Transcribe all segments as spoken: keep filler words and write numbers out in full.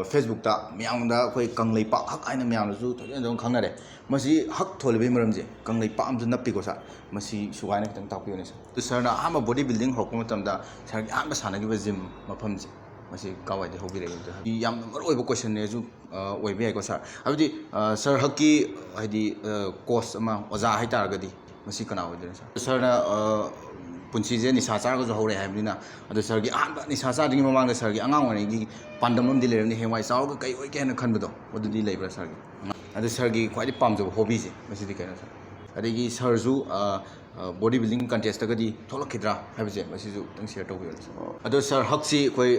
Facebookꯇ ꯃꯌꯥꯝꯗ ꯑꯩꯈꯣꯏ ꯀꯪꯂꯩꯄꯥꯛ ꯍꯛ ꯍꯥꯏꯅ ꯃꯌꯥꯝꯅꯁꯨ ꯊꯣꯏꯗꯣꯛ ꯍꯦꯟꯗꯣꯛꯅ ꯈꯪꯅꯔꯦ꯫ ꯃꯁꯤ ꯍꯛ ꯊꯣꯜꯂꯤꯕꯒꯤ ꯃꯔꯝꯁꯦ ꯀꯪꯂꯩꯄꯥꯛ ꯑꯃꯁꯨ ꯅꯞꯄꯤꯀꯣ ꯁꯥꯔ꯫ ꯃꯁꯤ ꯁꯨꯒꯥꯏꯅ ꯈꯤꯇꯪ ꯇꯥꯛꯄꯤꯌꯨꯅꯦ ꯁꯥꯔ꯫ ꯑꯗꯨ ꯁꯥꯔꯅ ꯑꯍꯥꯟꯕ ꯕꯣꯗꯤ ꯕꯤꯜꯗꯤꯡ ꯍꯧꯔꯛꯄ ꯃꯇꯝꯗ ꯁꯥꯔꯒꯤ ꯑꯍꯥꯟꯕ ꯁꯥꯟꯅꯈꯤꯕ ꯖꯤꯝ ꯃꯐꯝꯁꯦ, ꯃꯁꯤ ꯀꯥꯏꯋꯥꯏꯗ ꯍꯧꯕꯤꯔꯛꯏ? ꯑꯗꯨ ꯌꯥꯝꯅ ꯃꯔꯨ ꯑꯣꯏꯕ ꯀꯣꯏꯁꯟꯅꯦꯁꯨ ꯑꯣꯏꯕ ꯌꯥꯏꯀꯣ ꯁꯥꯔ꯫ ꯍꯥꯏꯕꯗꯤ ꯁꯥꯔ ꯍꯛꯀꯤ ꯍꯥꯏꯗꯤ ꯀꯣꯆ ꯑꯃ, ꯑꯣꯖꯥ ꯍꯥꯏꯇꯥꯔꯒꯗꯤ ꯃꯁꯤ ꯀꯅꯥ ꯑꯣꯏꯗꯣꯏꯅꯣ ꯁꯥꯔ? ꯁꯥꯔꯅ ꯄꯨꯟꯁꯤꯁꯦ ꯅꯤꯁꯥ ꯆꯥꯔꯒꯁꯨ ꯍꯧꯔꯛꯑꯦ ꯍꯥꯏꯕꯅꯤꯅ, ꯑꯗꯣ ꯁꯥꯔꯒꯤ ꯑꯍꯥꯟꯕ ꯅꯤꯁꯥ ꯆꯥꯗ꯭ꯔꯤꯉꯩ ꯃꯃꯥꯡꯗ ꯁꯥꯔꯒꯤ ꯑꯉꯥꯡ ꯑꯣꯏꯔꯤꯉꯩꯒꯤ ꯄꯥꯟꯗꯝ ꯑꯃꯗꯤ ꯂꯩꯔꯝꯅꯤ, ꯍꯌꯦꯡꯋꯥꯏ ꯆꯥꯎꯔꯒ ꯀꯩ ꯑꯣꯏꯒꯦ ꯍꯥꯏꯅ ꯈꯟꯕꯗꯣ, ꯑꯗꯨꯗꯤ ꯂꯩꯕ꯭ꯔꯥ ꯁꯥꯔꯒꯤ? ꯑꯗꯣ ꯁꯥꯔꯒꯤ ꯈ꯭ꯋꯥꯏꯗꯒꯤ ꯄꯥꯝꯖꯕ ꯍꯣꯕꯤꯁꯦ ꯃꯁꯤꯗꯤ ꯀꯩꯅꯣ ꯁꯥꯔ? ꯑꯗꯒꯤ ꯁꯥꯔꯁꯨ ꯕꯣꯗꯤ ꯕꯤꯜꯗꯤꯡ ꯀꯟꯇꯦꯁꯇꯒꯗꯤ ꯊꯣꯛꯂꯛꯈꯤꯗ꯭ꯔꯥ ꯍꯥꯏꯕꯁꯦ ꯃꯁꯤꯁꯨ ꯈꯤꯇꯪ ꯁꯤꯌꯔ ꯇꯧꯕꯤꯔꯛꯑꯣ ꯁꯥꯔ꯫ ꯑꯗꯣ ꯁꯥꯔ ꯍꯛꯁꯤ ꯑꯩꯈꯣꯏ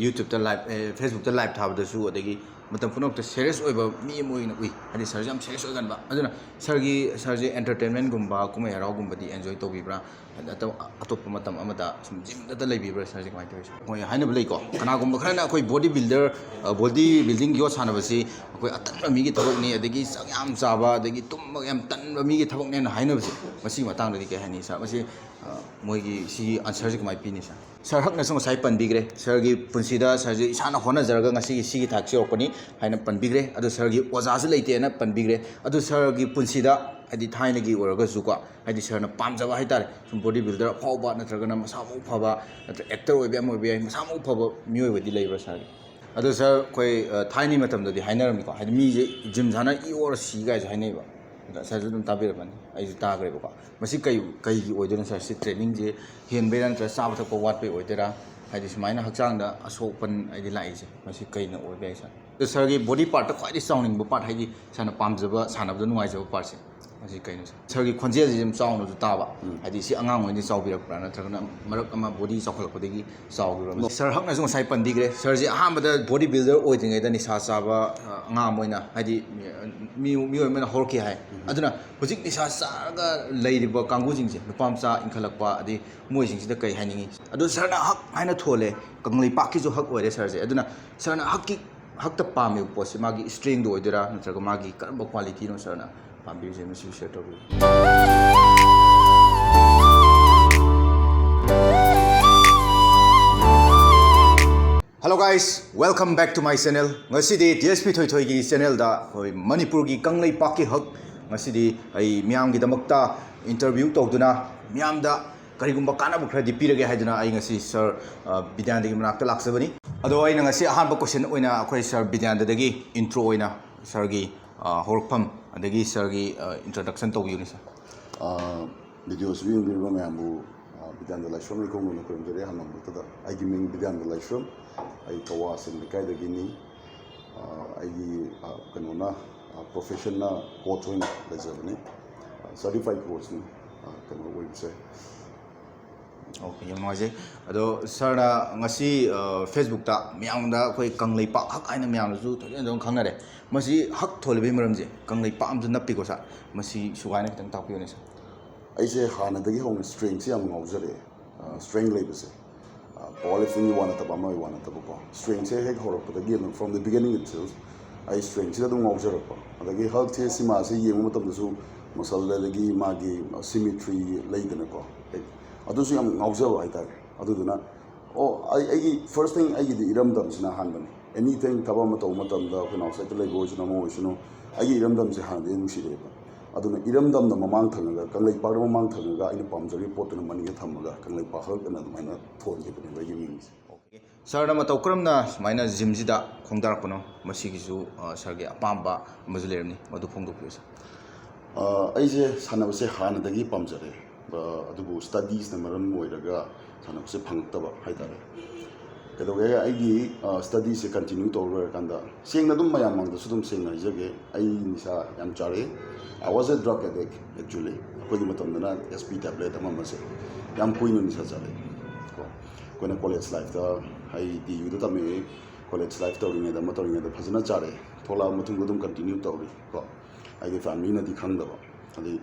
YouTubeꯇ ꯂꯥꯏꯞ, ꯐꯦꯁꯕꯨꯛꯇ ꯂꯥꯏꯞ ꯊꯥꯕꯗꯁꯨ, ꯑꯗꯒꯤ ꯃꯇꯝ ꯄꯨꯝꯅꯃꯛꯇ ꯁꯦꯔꯤꯌꯁ ꯑꯣꯏꯕ ꯃꯤ ꯑꯃ ꯑꯣꯏꯅ ꯎꯏ꯫ ꯍꯥꯏꯗꯤ ꯁꯥꯔꯁꯦ ꯌꯥꯝ ꯁꯦꯔꯤꯌꯁ ꯑꯣꯏꯒꯟꯕ꯫ ꯑꯗꯨꯅ ꯁꯥꯔꯒꯤ, ꯁꯥꯔꯁꯦ ꯑꯦꯟꯇꯔꯇꯦꯟꯃꯦꯟꯒꯨꯝꯕ, ꯀꯨꯝꯍꯩ ꯍꯔꯥꯎꯒꯨꯝꯕꯗꯤ ꯑꯦꯟꯖꯣꯏ ꯇꯧꯕꯤꯕ꯭ꯔꯥ? ꯑꯗ ꯑꯇꯣꯞ-, ꯑꯇꯣꯞꯄ ꯃꯇꯝ ꯑꯃꯗ ꯁꯨꯝ ꯖꯤꯝꯗꯇ ꯂꯩꯕꯤꯕ꯭ꯔꯥ ꯁꯥꯔꯁꯦ? ꯀꯃꯥꯏꯅ ꯇꯧꯋꯤ ꯁꯥꯔ? ꯍꯣꯏ, ꯍꯥꯏꯅꯕ ꯂꯩꯀꯣ, ꯀꯅꯥꯒꯨꯝꯕ ꯈꯔꯅ ꯑꯩꯈꯣꯏ ꯕꯣꯗꯤ ꯕꯤꯜꯗꯔ, ꯕꯣꯗꯤ ꯕꯤꯜꯗꯤꯡ ꯌꯣꯠ ꯁꯥꯟꯅꯕꯁꯤ ꯑꯩꯈꯣꯏ ꯑꯇꯟꯕ ꯃꯤꯒꯤ ꯊꯕꯛꯅꯤ, ꯑꯗꯒꯤ ꯆꯥꯛ ꯌꯥꯝ ꯆꯥꯕ, ꯑꯗꯒꯤ ꯇꯨꯝꯕ ꯌꯥꯝ ꯇꯟꯕ ꯃꯤꯒꯤ ꯊꯕꯛꯅꯦꯅ ꯍꯥꯏꯅꯕꯁꯦ, ꯃꯁꯤꯒꯤ ꯃꯇꯥꯡꯗꯗꯤ ꯀꯩ ꯍꯥꯏꯅꯤ ꯁꯥꯔ? ꯃꯁꯤ ꯃꯣꯏꯒꯤ ꯁꯤꯒꯤ ꯑꯟꯁꯔꯁꯤ ꯀꯃꯥꯏꯅ ꯄꯤꯅꯤ ꯁꯥꯔ? ꯁꯥꯔ ꯍꯛꯅꯁꯨ ꯉꯁꯥꯏ ꯄꯟꯕꯤꯈ꯭ꯔꯦ, ꯁꯥꯔꯒꯤ ꯄꯨꯟꯁꯤꯗ ꯁꯥꯔꯁꯦ ꯏꯁꯥꯅ ꯍꯣꯠꯅꯖꯔꯒ ꯉꯁꯤꯒꯤ ꯁꯤꯒꯤ ꯊꯥꯛꯁꯤ ꯌꯧꯔꯛꯄꯅꯤ ꯍꯥꯏꯅ ꯄꯟꯕꯤꯈ꯭ꯔꯦ꯫ ꯑꯗꯨ ꯁꯥꯔꯒꯤ ꯑꯣꯖꯥꯁꯨ ꯂꯩꯇꯦꯅ ꯄꯟꯕꯤꯈ꯭ꯔꯦ꯫ ꯑꯗꯨ ꯁꯥꯔꯒꯤ ꯄꯨꯟꯁꯤꯗ ꯍꯥꯏꯗꯤ ꯊꯥꯏꯅꯒꯤ ꯑꯣꯏꯔꯒꯁꯨꯀꯣ, ꯍꯥꯏꯗꯤ ꯁꯥꯔꯅ ꯄꯥꯝꯖꯕ ꯍꯥꯏꯇꯥꯔꯦ, ꯁꯨꯝ ꯕꯣꯗꯤ ꯕꯤꯜꯗꯔ ꯑꯐꯥꯎꯕ ꯅꯠꯇ꯭ꯔꯒꯅ ꯃꯁꯥ ꯃꯎ ꯐꯕ, ꯅꯠꯇ꯭ꯔꯒ ꯑꯦꯛꯇꯔ ꯑꯣꯏꯕ ꯌꯥꯝ ꯑꯣꯏꯕ ꯌꯥꯏ, ꯃꯁꯥ ꯃꯎ ꯐꯕ ꯃꯤꯑꯣꯏꯕꯗꯤ ꯂꯩꯕ꯭ꯔꯥ ꯁꯥꯔꯒꯤ? ꯑꯗꯣ ꯁꯥꯔ, ꯑꯩꯈꯣꯏ ꯊꯥꯏꯅꯒꯤ ꯃꯇꯝꯗꯗꯤ ꯍꯥꯏꯅꯔꯝꯃꯤꯀꯣ, ꯍꯥꯏꯗꯤ ꯃꯤꯁꯦ ꯖꯤꯝ ꯁꯥꯟꯅ ꯏ ꯑꯣꯔ ꯁꯤ ꯀꯥꯏꯁꯨ ꯍꯥꯏꯅꯩꯕ꯫ ꯑꯗ ꯁꯥꯔꯁꯨ ꯑꯗꯨꯝ ꯇꯥꯕꯤꯔꯝꯃꯅꯤ, ꯑꯩꯁꯨ ꯇꯥꯈ꯭ꯔꯦꯕꯀꯣ꯫ ꯃꯁꯤ ꯀꯩ, ꯀꯩꯒꯤ ꯑꯣꯏꯗꯣꯏꯅꯣ ꯁꯥꯔ? ꯁꯤ ꯇ꯭ꯔꯦꯅꯤꯡꯁꯦ ꯍꯦꯟꯕꯩꯔꯥ ꯅꯠꯇ꯭ꯔꯒ ꯆꯥꯕ ꯊꯛꯄ ꯋꯥꯠꯄꯩ ꯑꯣꯏꯗꯣꯏꯔꯥ? ꯍꯥꯏꯗꯤ ꯁꯨꯃꯥꯏꯅ ꯍꯛꯆꯥꯡꯗ ꯑꯁꯣꯛꯄꯟ ꯍꯥꯏꯗꯤ ꯂꯥꯛꯏꯁꯦ, ꯃꯁꯤ ꯀꯩꯅ ꯑꯣꯏꯕ ꯌꯥꯏ ꯁꯥꯔ? ꯑꯗꯣ ꯁꯥꯔꯒꯤ ꯕꯣꯗꯤ ꯄꯥꯔꯠꯇ ꯈ꯭ꯋꯥꯏꯗꯒꯤ ꯆꯥꯎꯅꯤꯡꯕ ꯄꯥꯔꯠ, ꯍꯥꯏꯗꯤ ꯁꯥꯔꯅ ꯄꯥꯝꯖꯕ, ꯁꯥꯟꯅꯕꯗ ꯅꯨꯡꯉꯥꯏꯖꯕ ꯄꯥꯔꯠꯁꯦ, ꯃꯁꯤ ꯀꯩꯅꯣ ꯁꯥꯔ? ꯁꯥꯔꯒꯤ ꯈꯣꯟꯖꯦꯜꯁꯤ ꯌꯥꯝ ꯆꯥꯎꯅꯁꯨ ꯇꯥꯕ, ꯎꯝ꯫ ꯍꯥꯏꯗꯤ ꯁꯤ ꯑꯉꯥꯡ ꯑꯣꯏꯔꯤꯉꯩꯗꯒꯤ ꯆꯥꯎꯕꯤꯔꯛꯄ꯭ꯔꯥ ꯅꯠꯇ꯭ꯔꯒꯅ ꯃꯔꯛ ꯑꯃ ꯕꯣꯗꯤ ꯆꯥꯎꯈꯠꯂꯛꯄꯗꯒꯤ ꯆꯥꯎꯈꯤꯕ꯭ꯔꯥ? ꯁꯥꯔ ꯍꯛꯅꯁꯨ ꯉꯁꯥꯏ ꯄꯟꯕꯤꯈ꯭ꯔꯦ, ꯁꯥꯔꯁꯦ ꯑꯍꯥꯟꯕꯗ ꯕꯣꯗꯤ ꯕꯤꯜꯗꯔ ꯑꯣꯏꯗ꯭ꯔꯤꯉꯩꯗ ꯅꯤꯁꯥ ꯆꯥꯕ, ꯑ, ꯑꯉꯥꯡ ꯑꯃ ꯑꯣꯏꯅ, ꯍꯥꯏꯗꯤ ꯃꯤ, ꯃꯤꯑꯣꯏ ꯑꯃ ꯑꯣꯏꯅ ꯍꯧꯔꯛꯈꯤ ꯍꯥꯏ꯫ ꯎꯝ꯫ ꯑꯗꯨꯅ ꯍꯧꯖꯤꯛ ꯅꯤꯁꯥ ꯆꯥꯔꯒ ꯂꯩꯔꯤꯕ ꯀꯥꯡꯕꯨꯁꯤꯡꯁꯦ, ꯅꯨꯄꯥ ꯃꯆꯥ ꯏꯟꯈꯠꯂꯛꯄ, ꯑꯗꯩ ꯃꯣꯏꯁꯤꯡꯁꯤꯗ ꯀꯩ ꯍꯥꯏꯅꯤꯡꯉꯤ? ꯑꯗꯣ ꯁꯥꯔꯅ ꯍꯛ ꯍꯥꯏꯅ ꯊꯣꯜꯂꯦ, ꯀꯪꯂꯩꯄꯥꯛꯀꯤꯁꯨ ꯍꯛ ꯑꯣꯏꯔꯦ ꯁꯥꯔꯁꯦ꯫ ꯑꯗꯨꯅ ꯁꯥꯔꯅ ꯍꯛꯀꯤ, ꯍꯛꯇ ꯄꯥꯝꯃꯤꯕ ꯄꯣꯠꯁꯦ ꯃꯥꯒꯤ ꯏꯁꯇ꯭ꯔꯦꯡꯗ ꯑꯣꯏꯗꯣꯏꯔꯥ ꯅꯠꯇ꯭ꯔꯒ ꯃꯥꯒꯤ ꯀꯔꯝꯕ ꯀ꯭ꯋꯥꯂꯤꯇꯤꯅꯣ ꯁꯥꯔꯅ ꯄꯥꯝꯕꯤꯔꯤꯁꯦ? ꯃꯁꯤꯁꯨ ꯁꯤꯌꯔ ꯇꯧꯕꯤꯌꯨ꯫ Hello guys, welcome back to my channel. ꯉꯁꯤꯗꯤ ꯗꯤ ꯑꯦꯁ ꯄꯤ ꯊꯣꯏꯊꯣꯏꯒꯤ ꯆꯦꯅꯦꯜꯗ ꯑꯩꯈꯣꯏ ꯃꯅꯤꯄꯨꯔꯒꯤ ꯀꯪꯂꯩꯄꯥꯛꯀꯤ ꯍꯛ ꯉꯁꯤꯗꯤ ꯑꯩ ꯃꯤꯌꯥꯝꯒꯤꯗꯃꯛꯇ ꯏꯟꯇꯔꯚ꯭ꯌꯨ ꯇꯧꯗꯨꯅ ꯃꯤꯌꯥꯝꯗ ꯀꯔꯤꯒꯨꯝꯕ ꯀꯥꯟꯅꯕ ꯈꯔꯗꯤ ꯄꯤꯔꯒꯦ ꯍꯥꯏꯗꯨꯅ ꯑꯩ ꯉꯁꯤ ꯁꯥꯔ, ꯑ, ꯕꯤꯗ꯭ꯌꯥꯅꯟꯗꯒꯤ ꯃꯅꯥꯛꯇ ꯂꯥꯛꯆꯕꯅꯤ꯫ ꯑꯗꯣ ꯑꯩꯅ ꯉꯁꯤ ꯑꯍꯥꯟꯕ ꯀꯣꯏꯁꯟ ꯑꯣꯏꯅ ꯑꯩꯈꯣꯏ ꯁꯥꯔ ꯕꯤꯗ꯭ꯌꯥꯅꯟꯗꯒꯤ ꯏꯟꯇ꯭ꯔꯣ ꯑꯣꯏꯅ ꯁꯥꯔꯒꯤ, ꯑ, ꯍꯧꯔꯛꯐꯝ ꯑꯗꯒꯤ ꯁꯥꯔꯒꯤ, ꯑ, ꯏꯟꯇ꯭ꯔꯣꯗꯛꯁꯟ ꯇꯧꯕꯤꯌꯨꯅꯦ ꯁꯥꯔ꯫ ꯑ, ꯚꯤꯗꯤꯑꯣꯁꯤꯕꯨ ꯌꯦꯡꯕꯤꯔꯤꯕ ꯃꯌꯥꯝꯕꯨ, ꯑ, ꯕꯤꯗ꯭ꯌꯥꯅꯟꯗ ꯂꯥꯏꯁ꯭ꯔꯝ ꯂꯩꯈꯣꯡꯅ ꯈꯨꯔꯨꯝꯖꯔꯤ꯫ ꯍꯥꯟꯅ ꯃꯛꯇꯗ ꯑꯩꯒꯤ ꯃꯤꯡ ꯕꯤꯗ꯭ꯌꯥꯅꯟꯗ ꯂꯥꯏꯁ꯭ꯔꯝ, ꯑꯩ ꯀꯋꯥ ꯁꯤꯡ ꯂꯩꯀꯥꯏꯗꯒꯤꯅꯤ꯫ ꯑ, ꯑꯩꯒꯤ, ꯑ, ꯀꯩꯅꯣꯅ, ꯑ, ꯄ꯭ꯔꯣꯐꯦꯁꯟꯅ ꯀꯣꯆ ꯑꯣꯏꯅ ꯂꯩꯖꯕꯅꯤ꯫ ꯑ, ꯁꯔꯇꯤꯐꯥꯏꯗ ꯀꯣꯆꯅꯤ, ꯑ, ꯀꯩꯅꯣ ꯑꯣꯏꯕꯁꯦ꯫ ꯑꯣꯀꯦ, ꯌꯥꯝ ꯅꯨꯡꯉꯥꯏꯖꯩ꯫ ꯑꯗꯣ ꯁꯥꯔꯅ ꯉꯁꯤ, ꯑ, ꯐꯦꯁꯕꯨꯛꯇ ꯃꯌꯥꯝꯗ ꯑꯩꯈꯣꯏ ꯀꯪꯂꯩꯄꯥꯛ ꯍꯛ ꯍꯥꯏꯅ ꯃꯌꯥꯝꯅꯁꯨ ꯊꯣꯏꯗꯣꯛ ꯍꯦꯟꯗꯣꯛꯅ ꯈꯪꯅꯔꯦ꯫ ꯃꯁꯤ ꯍꯛ ꯊꯣꯜꯂꯤꯕꯒꯤ ꯃꯔꯝꯁꯦ ꯀꯪꯂꯩꯄꯥꯛ ꯑꯃꯁꯨ ꯅꯞꯄꯤꯀꯣ ꯁꯥꯔ꯫ ꯃꯁꯤ ꯁꯨꯒꯥꯏꯅ ꯈꯤꯇꯪ ꯇꯥꯛꯄꯤꯌꯨꯅꯦ ꯁꯥꯔ꯫ ꯑꯩꯁꯦ ꯍꯥꯟꯅꯗꯒꯤ ꯍꯧꯅ ꯁ꯭ꯇꯔꯦꯡꯁꯦ ꯌꯥꯝ ꯉꯥꯎꯖꯔꯛꯑꯦ꯫ ꯑ, ꯁ꯭ꯇꯔꯦꯡ ꯂꯩꯕꯁꯦ꯫ ꯑ, ꯄꯥꯋꯔ ꯂꯤꯐꯇꯤꯡꯒꯤ ꯋꯥ ꯅꯠꯇꯕ, ꯑꯃꯒꯤ ꯋꯥ ꯅꯠꯇꯕꯀꯣ꯫ ꯁ꯭ꯇꯔꯦꯡꯁꯦ ꯍꯦꯛ ꯍꯧꯔꯛꯄꯗꯒꯤ ꯑꯗꯨꯝ, from the beginning itself, ꯑꯩ ꯁ꯭ꯇꯔꯦꯡꯁꯤꯗ ꯑꯗꯨꯝ ꯉꯥꯎꯖꯔꯛꯄ꯫ ꯑꯗꯒꯤ ꯍꯛꯁꯦ, ꯁꯤꯃꯥꯁꯦ ꯌꯦꯡꯕ ꯃꯇꯝꯗꯁꯨ ꯃꯁꯜ ꯑꯗꯒꯤ ꯃꯥꯒꯤ, ꯑ, ꯁꯤꯃꯤꯇ꯭ꯔꯤ ꯂꯩꯗꯅꯀꯣ꯫ ꯑꯗꯨꯁꯨ ꯌꯥꯝ ꯉꯥꯎꯖꯕ ꯍꯥꯏꯇꯥꯔꯦ꯫ ꯑꯗꯨꯗꯨꯅ, ꯑꯣ, ꯑꯩ, ꯑꯩꯒꯤ first thing ꯑꯩꯒꯤꯗꯤ ꯏꯔꯝꯗꯝꯁꯤꯅ ꯑꯍꯥꯟꯕꯅꯤ꯫ Anything ꯊꯕꯛ ꯑꯃ ꯇꯧꯕ ꯃꯇꯝꯗ, ꯑꯩꯈꯣꯏꯅ ꯑꯥꯎꯠꯁꯥꯏꯠꯇ ꯂꯩꯕ ꯑꯣꯏꯁꯅꯨ, ꯑꯃ ꯑꯣꯏꯁꯅꯨ, ꯑꯩꯒꯤ ꯏꯔꯝꯗꯝꯁꯦ ꯍꯥꯟꯅꯗꯒꯤ ꯅꯨꯡꯁꯤꯔꯛꯑꯦꯕ꯫ ꯑꯗꯨꯅ ꯏꯔꯝꯗꯝꯗ ꯃꯃꯥꯡ ꯊꯪꯉꯒ, ꯀꯪꯂꯩꯄꯥꯛꯇ ꯃꯃꯥꯡ ꯊꯪꯉꯒ ꯑꯩꯅ ꯄꯥꯝꯖꯔꯤꯕ ꯄꯣꯠꯇꯨꯅ ꯃꯅꯤꯡꯗ ꯊꯝꯃꯒ ꯀꯪꯂꯩꯄꯥꯛ ꯍꯛ ꯑꯅ ꯑꯗꯨꯃꯥꯏꯅ ꯊꯣꯟꯈꯤꯕꯅꯦꯕ ꯑꯩꯒꯤ ꯃꯤꯡꯁꯦ꯫ ꯁꯥꯔꯅ ꯃꯇꯧ ꯀꯔꯝꯅ ꯁꯨꯃꯥꯏꯅ ꯖꯤꯝꯁꯤꯗ ꯈꯣꯡꯗꯥꯔꯛꯄꯅꯣ? ꯃꯁꯤꯒꯤꯁꯨ, ꯑ, ꯁꯥꯔꯒꯤ ꯑꯄꯥꯝꯕ ꯑꯃꯁꯨ ꯂꯩꯔꯝꯅꯤ, ꯃꯗꯨ ꯐꯣꯡꯗꯣꯛꯄꯤꯌꯨ ꯁꯥꯔ꯫ ꯑ, ꯑꯩꯁꯦ ꯁꯥꯟꯅꯕꯁꯦ ꯍꯥꯟꯅꯗꯒꯤ ꯄꯥꯝꯖꯔꯛꯑꯦ꯫ ꯑ, ꯑꯗꯨꯕꯨ ꯁ꯭ꯇꯗꯤꯁꯅ ꯃꯔꯝ ꯑꯣꯏꯔꯒ ꯁꯥꯟꯅꯕꯁꯦ ꯐꯪꯉꯛꯇꯕ ꯍꯥꯏꯇꯥꯔꯦ꯫ ꯀꯩꯗꯧꯒꯦ, ꯑꯩꯒꯤ, ꯑ, ꯁ꯭ꯇꯗꯤꯁꯦ ꯀꯟꯇꯤꯅ꯭ꯌꯨ ꯇꯧꯔ ꯂꯣꯏꯔꯀꯥꯟꯗ, ꯁꯦꯡꯅ ꯑꯗꯨꯝ ꯃꯌꯥꯝ ꯃꯥꯡꯗꯁꯨ ꯑꯗꯨꯝ ꯁꯦꯡꯅ ꯍꯥꯏꯖꯒꯦ, ꯑꯩ ꯅꯤꯁꯥ ꯌꯥꯝ ꯆꯥꯔꯛꯑꯦ꯫ I was a drug addict actually꯫ ꯑꯩꯈꯣꯏꯒꯤ ꯃꯇꯝꯗꯅ ꯑꯦꯁ ꯄꯤ ꯇꯦꯕ꯭ꯂꯦꯠ ꯑꯃ ꯑꯃꯁꯦ ꯌꯥꯝ ꯀꯨꯏꯅ ꯅꯤꯁꯥ ꯆꯥꯔꯛꯑꯦ ꯀꯣ꯫ ꯑꯩꯈꯣꯏꯅ ꯀꯣꯂꯦꯖ ꯂꯥꯏꯐꯇ, ꯑꯩ ꯗꯤ ꯌꯨꯗ ꯇꯝꯃꯛꯏ꯫ ꯀꯣꯂꯦꯖ ꯂꯥꯏꯐ ꯇꯧꯔꯤꯉꯩꯗ, ꯑꯃ ꯇꯧꯔꯤꯉꯩꯗ ꯐꯖꯅ ꯆꯥꯔꯛꯑꯦ꯫ ꯊꯣꯛꯂꯛꯑ ꯃꯇꯨꯡꯗ ꯑꯗꯨꯝ ꯀꯟꯇꯤꯅ꯭ꯌꯨ ꯇꯧꯔꯤ ꯀꯣ꯫ ꯑꯩꯒꯤ ꯐꯦꯃꯤꯂꯤꯅꯗꯤ ꯈꯪꯗꯕ, ꯑꯗꯩ,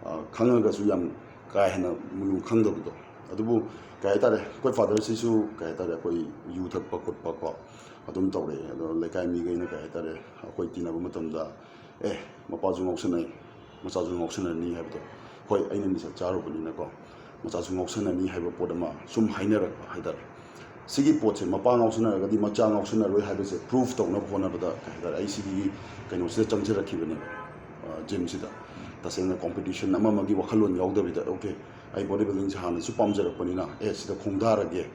ꯑ, ꯈꯪꯉꯒꯁꯨ ꯌꯥꯝ ꯀꯥ ꯍꯦꯟꯅ ꯃꯨꯟꯅ ꯈꯪꯗꯕꯗꯣ꯫ ꯑꯗꯨꯕꯨ ꯀꯩ ꯍꯥꯏꯇꯥꯔꯦ, ꯑꯩꯈꯣꯏ ꯐꯥꯗꯔꯁꯤꯁꯨ ꯀꯩ ꯍꯥꯏꯇꯥꯔꯦ, ꯑꯩꯈꯣꯏ ꯌꯨ ꯊꯛꯄ ꯈꯣꯠꯄ ꯀꯣ ꯑꯗꯨꯝ ꯇꯧꯔꯛꯑꯦ꯫ ꯑꯗꯣ ꯂꯩꯀꯥꯏ ꯃꯤꯈꯩꯅ ꯀꯩ ꯍꯥꯏꯇꯥꯔꯦ, ꯑꯩꯈꯣꯏ ꯇꯤꯟꯅꯕ ꯃꯇꯝꯗ, "ꯑꯦ, ꯃꯄꯥꯁꯨ ꯉꯥꯎꯁꯟꯅꯩ, ꯃꯆꯥꯁꯨ ꯉꯥꯎꯁꯟꯅꯅꯤ" ꯍꯥꯏꯕꯗꯣ꯫ ꯍꯣꯏ, ꯑꯩꯅ ꯅꯤꯁꯥ ꯆꯥꯔꯨꯕꯅꯤꯅꯀꯣ, ꯃꯆꯥꯁꯨ ꯉꯥꯎꯁꯟꯅꯅꯤ ꯍꯥꯏꯕ ꯄꯣꯠ ꯑꯃ ꯁꯨꯝ ꯍꯥꯏꯅꯔꯛꯄ ꯍꯥꯏꯇꯥꯔꯦ꯫ ꯁꯤꯒꯤ ꯄꯣꯠꯁꯦ ꯃꯄꯥ ꯉꯥꯎꯁꯤꯟꯅꯔꯒꯗꯤ ꯃꯆꯥ ꯉꯥꯎꯁꯤꯟꯅꯔꯣꯏ ꯍꯥꯏꯕꯁꯦ ꯄ꯭ꯔꯨꯐ ꯇꯧꯅꯕ ꯍꯣꯠꯅꯕꯗ, ꯀꯩ ꯍꯥꯏꯇꯥꯔꯦ, ꯑꯩ ꯁꯤꯒꯤ ꯀꯩꯅꯣꯁꯤꯗ ꯆꯪꯖꯔꯛꯈꯤꯕꯅꯦꯕ, ꯖꯤꯝꯁꯤꯗ꯫ ꯇꯁꯦꯡꯅ ꯀꯣꯝꯄꯤꯇꯤꯁꯟ ꯑꯃ ꯑꯃꯒꯤ ꯋꯥꯈꯜꯂꯣꯟ ꯌꯥꯎꯗꯕꯤꯗ, ꯑꯣꯀꯦ, ꯑꯩ ꯕꯣꯗꯤ ꯕꯤꯜꯗꯤꯡꯁꯦ ꯍꯥꯟꯅꯁꯨ ꯄꯥꯝꯖꯔꯛꯄꯅꯤꯅ, ꯑꯦ, ꯁꯤꯗ ꯈꯣꯡꯗꯥꯔꯒꯦ,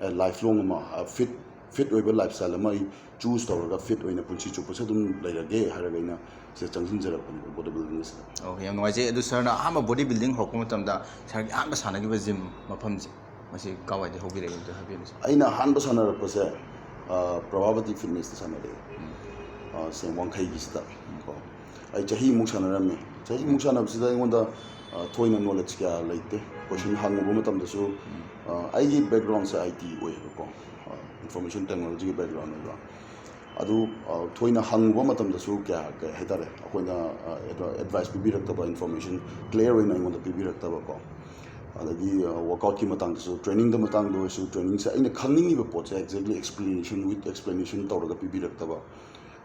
ꯑꯦ, ꯂꯥꯏꯐ ꯂꯣꯡ ꯑꯃ, ꯑ, ꯐꯤꯠ ꯐꯤꯠ ꯑꯣꯏꯕ ꯂꯥꯏꯐ ꯁ꯭ꯇꯥꯏꯜ ꯑꯃ ꯑꯩ ꯆꯨꯁ ꯇꯧꯔꯒ ꯐꯤꯠ ꯑꯣꯏꯅ ꯄꯨꯟꯁꯤ ꯆꯨꯞꯄꯁꯨ ꯑꯗꯨꯝ ꯂꯩꯔꯒꯦ ꯍꯥꯏꯔꯒ ꯑꯩꯅ ꯁꯤꯗ ꯆꯪꯁꯤꯟꯖꯔꯛꯄꯅꯦꯕ, ꯕꯣꯗꯤ ꯕꯤꯜꯗꯤꯡ ꯑꯁꯤꯗ꯫ ꯑꯣꯀꯦ, ꯌꯥꯝ ꯅꯨꯡꯉꯥꯏꯖꯩ꯫ ꯑꯗꯨ ꯁꯥꯔꯅ ꯑꯍꯥꯟꯕ ꯕꯣꯗꯤ ꯕꯤꯜꯗꯤꯡ ꯍꯧꯔꯛꯄ ꯃꯇꯝꯗ ꯁꯥꯔꯒꯤ ꯑꯍꯥꯟꯕ ꯁꯥꯟꯅꯈꯤꯕ ꯖꯤꯝ ꯃꯐꯝꯁꯦ, ꯃꯁꯤ ꯀꯥꯏꯋꯥꯏꯗ ꯍꯧꯕꯤꯔꯛꯏ ꯑꯝꯇ ꯍꯥꯏꯕꯤꯌꯨꯅꯦ, ꯁꯥꯔ꯫ ꯑꯩꯅ ꯑꯍꯥꯟꯕ ꯁꯥꯟꯅꯔꯛꯄꯁꯦ, ꯑ, ꯄ꯭ꯔꯚꯥꯕꯇꯤ ꯐꯤꯠꯅꯦꯁꯇ ꯁꯥꯟꯅꯔꯛꯑꯦ꯫ ꯑ, ꯁꯦꯡ ꯋꯥꯡꯈꯩꯒꯤꯁꯤꯗ ꯀꯣ꯫ ꯑꯩ ꯆꯍꯤꯃꯨꯛ ꯁꯥꯟꯅꯔꯝꯃꯦ꯫ ꯆꯍꯤꯃꯨꯛ ꯁꯥꯟꯅꯕꯁꯤꯗ ꯑꯩꯉꯣꯟꯗ, ꯑ, ꯊꯣꯏꯅ ꯅꯣꯂꯦꯖ ꯀꯌꯥ ꯂꯩꯇꯦ꯫ ꯀꯣꯏꯁꯟ ꯍꯪꯉꯨꯕ ꯃꯇꯝꯗꯁꯨ, ꯑ, ꯑꯩꯒꯤ ꯕꯦꯛꯒ꯭ꯔꯥꯎꯟꯁꯦ ꯑꯥꯏ ꯇꯤ ꯑꯣꯏꯌꯦꯕꯀꯣ, ꯏꯟꯐꯣꯔꯃꯦꯁꯟ ꯇꯦꯛꯅꯣꯂꯣꯖꯤꯒꯤ ꯕꯦꯛꯒ꯭ꯔꯥꯎꯟ ꯑꯣꯏꯕ꯫ ꯑꯗꯨ, ꯑ, ꯊꯣꯏꯅ ꯍꯪꯉꯨꯕ ꯃꯇꯝꯗꯁꯨ ꯀꯌꯥ, ꯀꯩ ꯍꯥꯏꯇꯥꯔꯦ, ꯑꯩꯈꯣꯏꯅ, ꯑ, ꯑꯦꯗꯚꯥꯏꯁ ꯄꯤꯕꯤꯔꯛꯇꯕ, ꯏꯟꯐꯣꯔꯃꯦꯁꯟ ꯀ꯭ꯂꯤꯌꯥꯔ ꯑꯣꯏꯅ ꯑꯩꯉꯣꯟꯗ ꯄꯤꯕꯤꯔꯛꯇꯕꯀꯣ꯫ ꯑꯗꯒꯤ, ꯑ, ꯋꯥꯔꯛꯑꯥꯎꯠꯀꯤ ꯃꯇꯥꯡꯗꯁꯨ, ꯇ꯭ꯔꯦꯅꯤꯡꯗ ꯃꯇꯥꯡꯗ ꯑꯣꯏꯔꯁꯨ, ꯇ꯭ꯔꯦꯅꯤꯡꯁꯦ ꯑꯩꯅ ꯈꯪꯅꯤꯡꯉꯤꯕ ꯄꯣꯠꯁꯦ exactly explanation with explanation ꯇꯧꯔꯒ ꯄꯤꯕꯤꯔꯛꯇꯕ꯫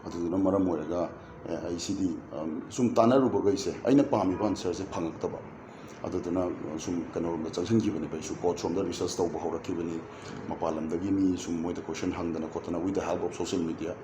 ꯑꯗꯨꯗꯨꯅ ꯃꯔꯝ ꯑꯣꯏꯔꯒ, ꯑꯦ, ꯑꯩ ꯁꯤꯗꯤ, ꯑꯝ, ꯁꯨꯝ ꯇꯥꯟꯅꯔꯨꯕꯈꯩꯁꯦ ꯑꯩꯅ ꯄꯥꯝꯃꯤꯕ ꯑꯟꯁꯔꯁꯦ ꯐꯪꯉꯛꯇꯕ꯫ ꯑꯗꯨꯗꯨꯅ, ꯑ, ꯁꯨꯝ ꯀꯩꯅꯣꯔꯣꯝꯗ ꯆꯪꯁꯤꯟꯈꯤꯕꯅꯦꯕ꯫ ꯑꯩꯁꯨ ꯀꯣꯆ ꯔꯣꯝꯗ ꯔꯤꯁꯔꯁ ꯇꯧꯕ ꯍꯧꯔꯛꯈꯤꯕꯅꯤ꯫ ꯃꯄꯥꯟ ꯂꯝꯗꯒꯤ ꯃꯤ ꯁꯨꯝ ꯃꯣꯏꯗ ꯀꯣꯏꯁꯟ ꯍꯪꯗꯅ ꯈꯣꯠꯇꯅ, with the help of social media,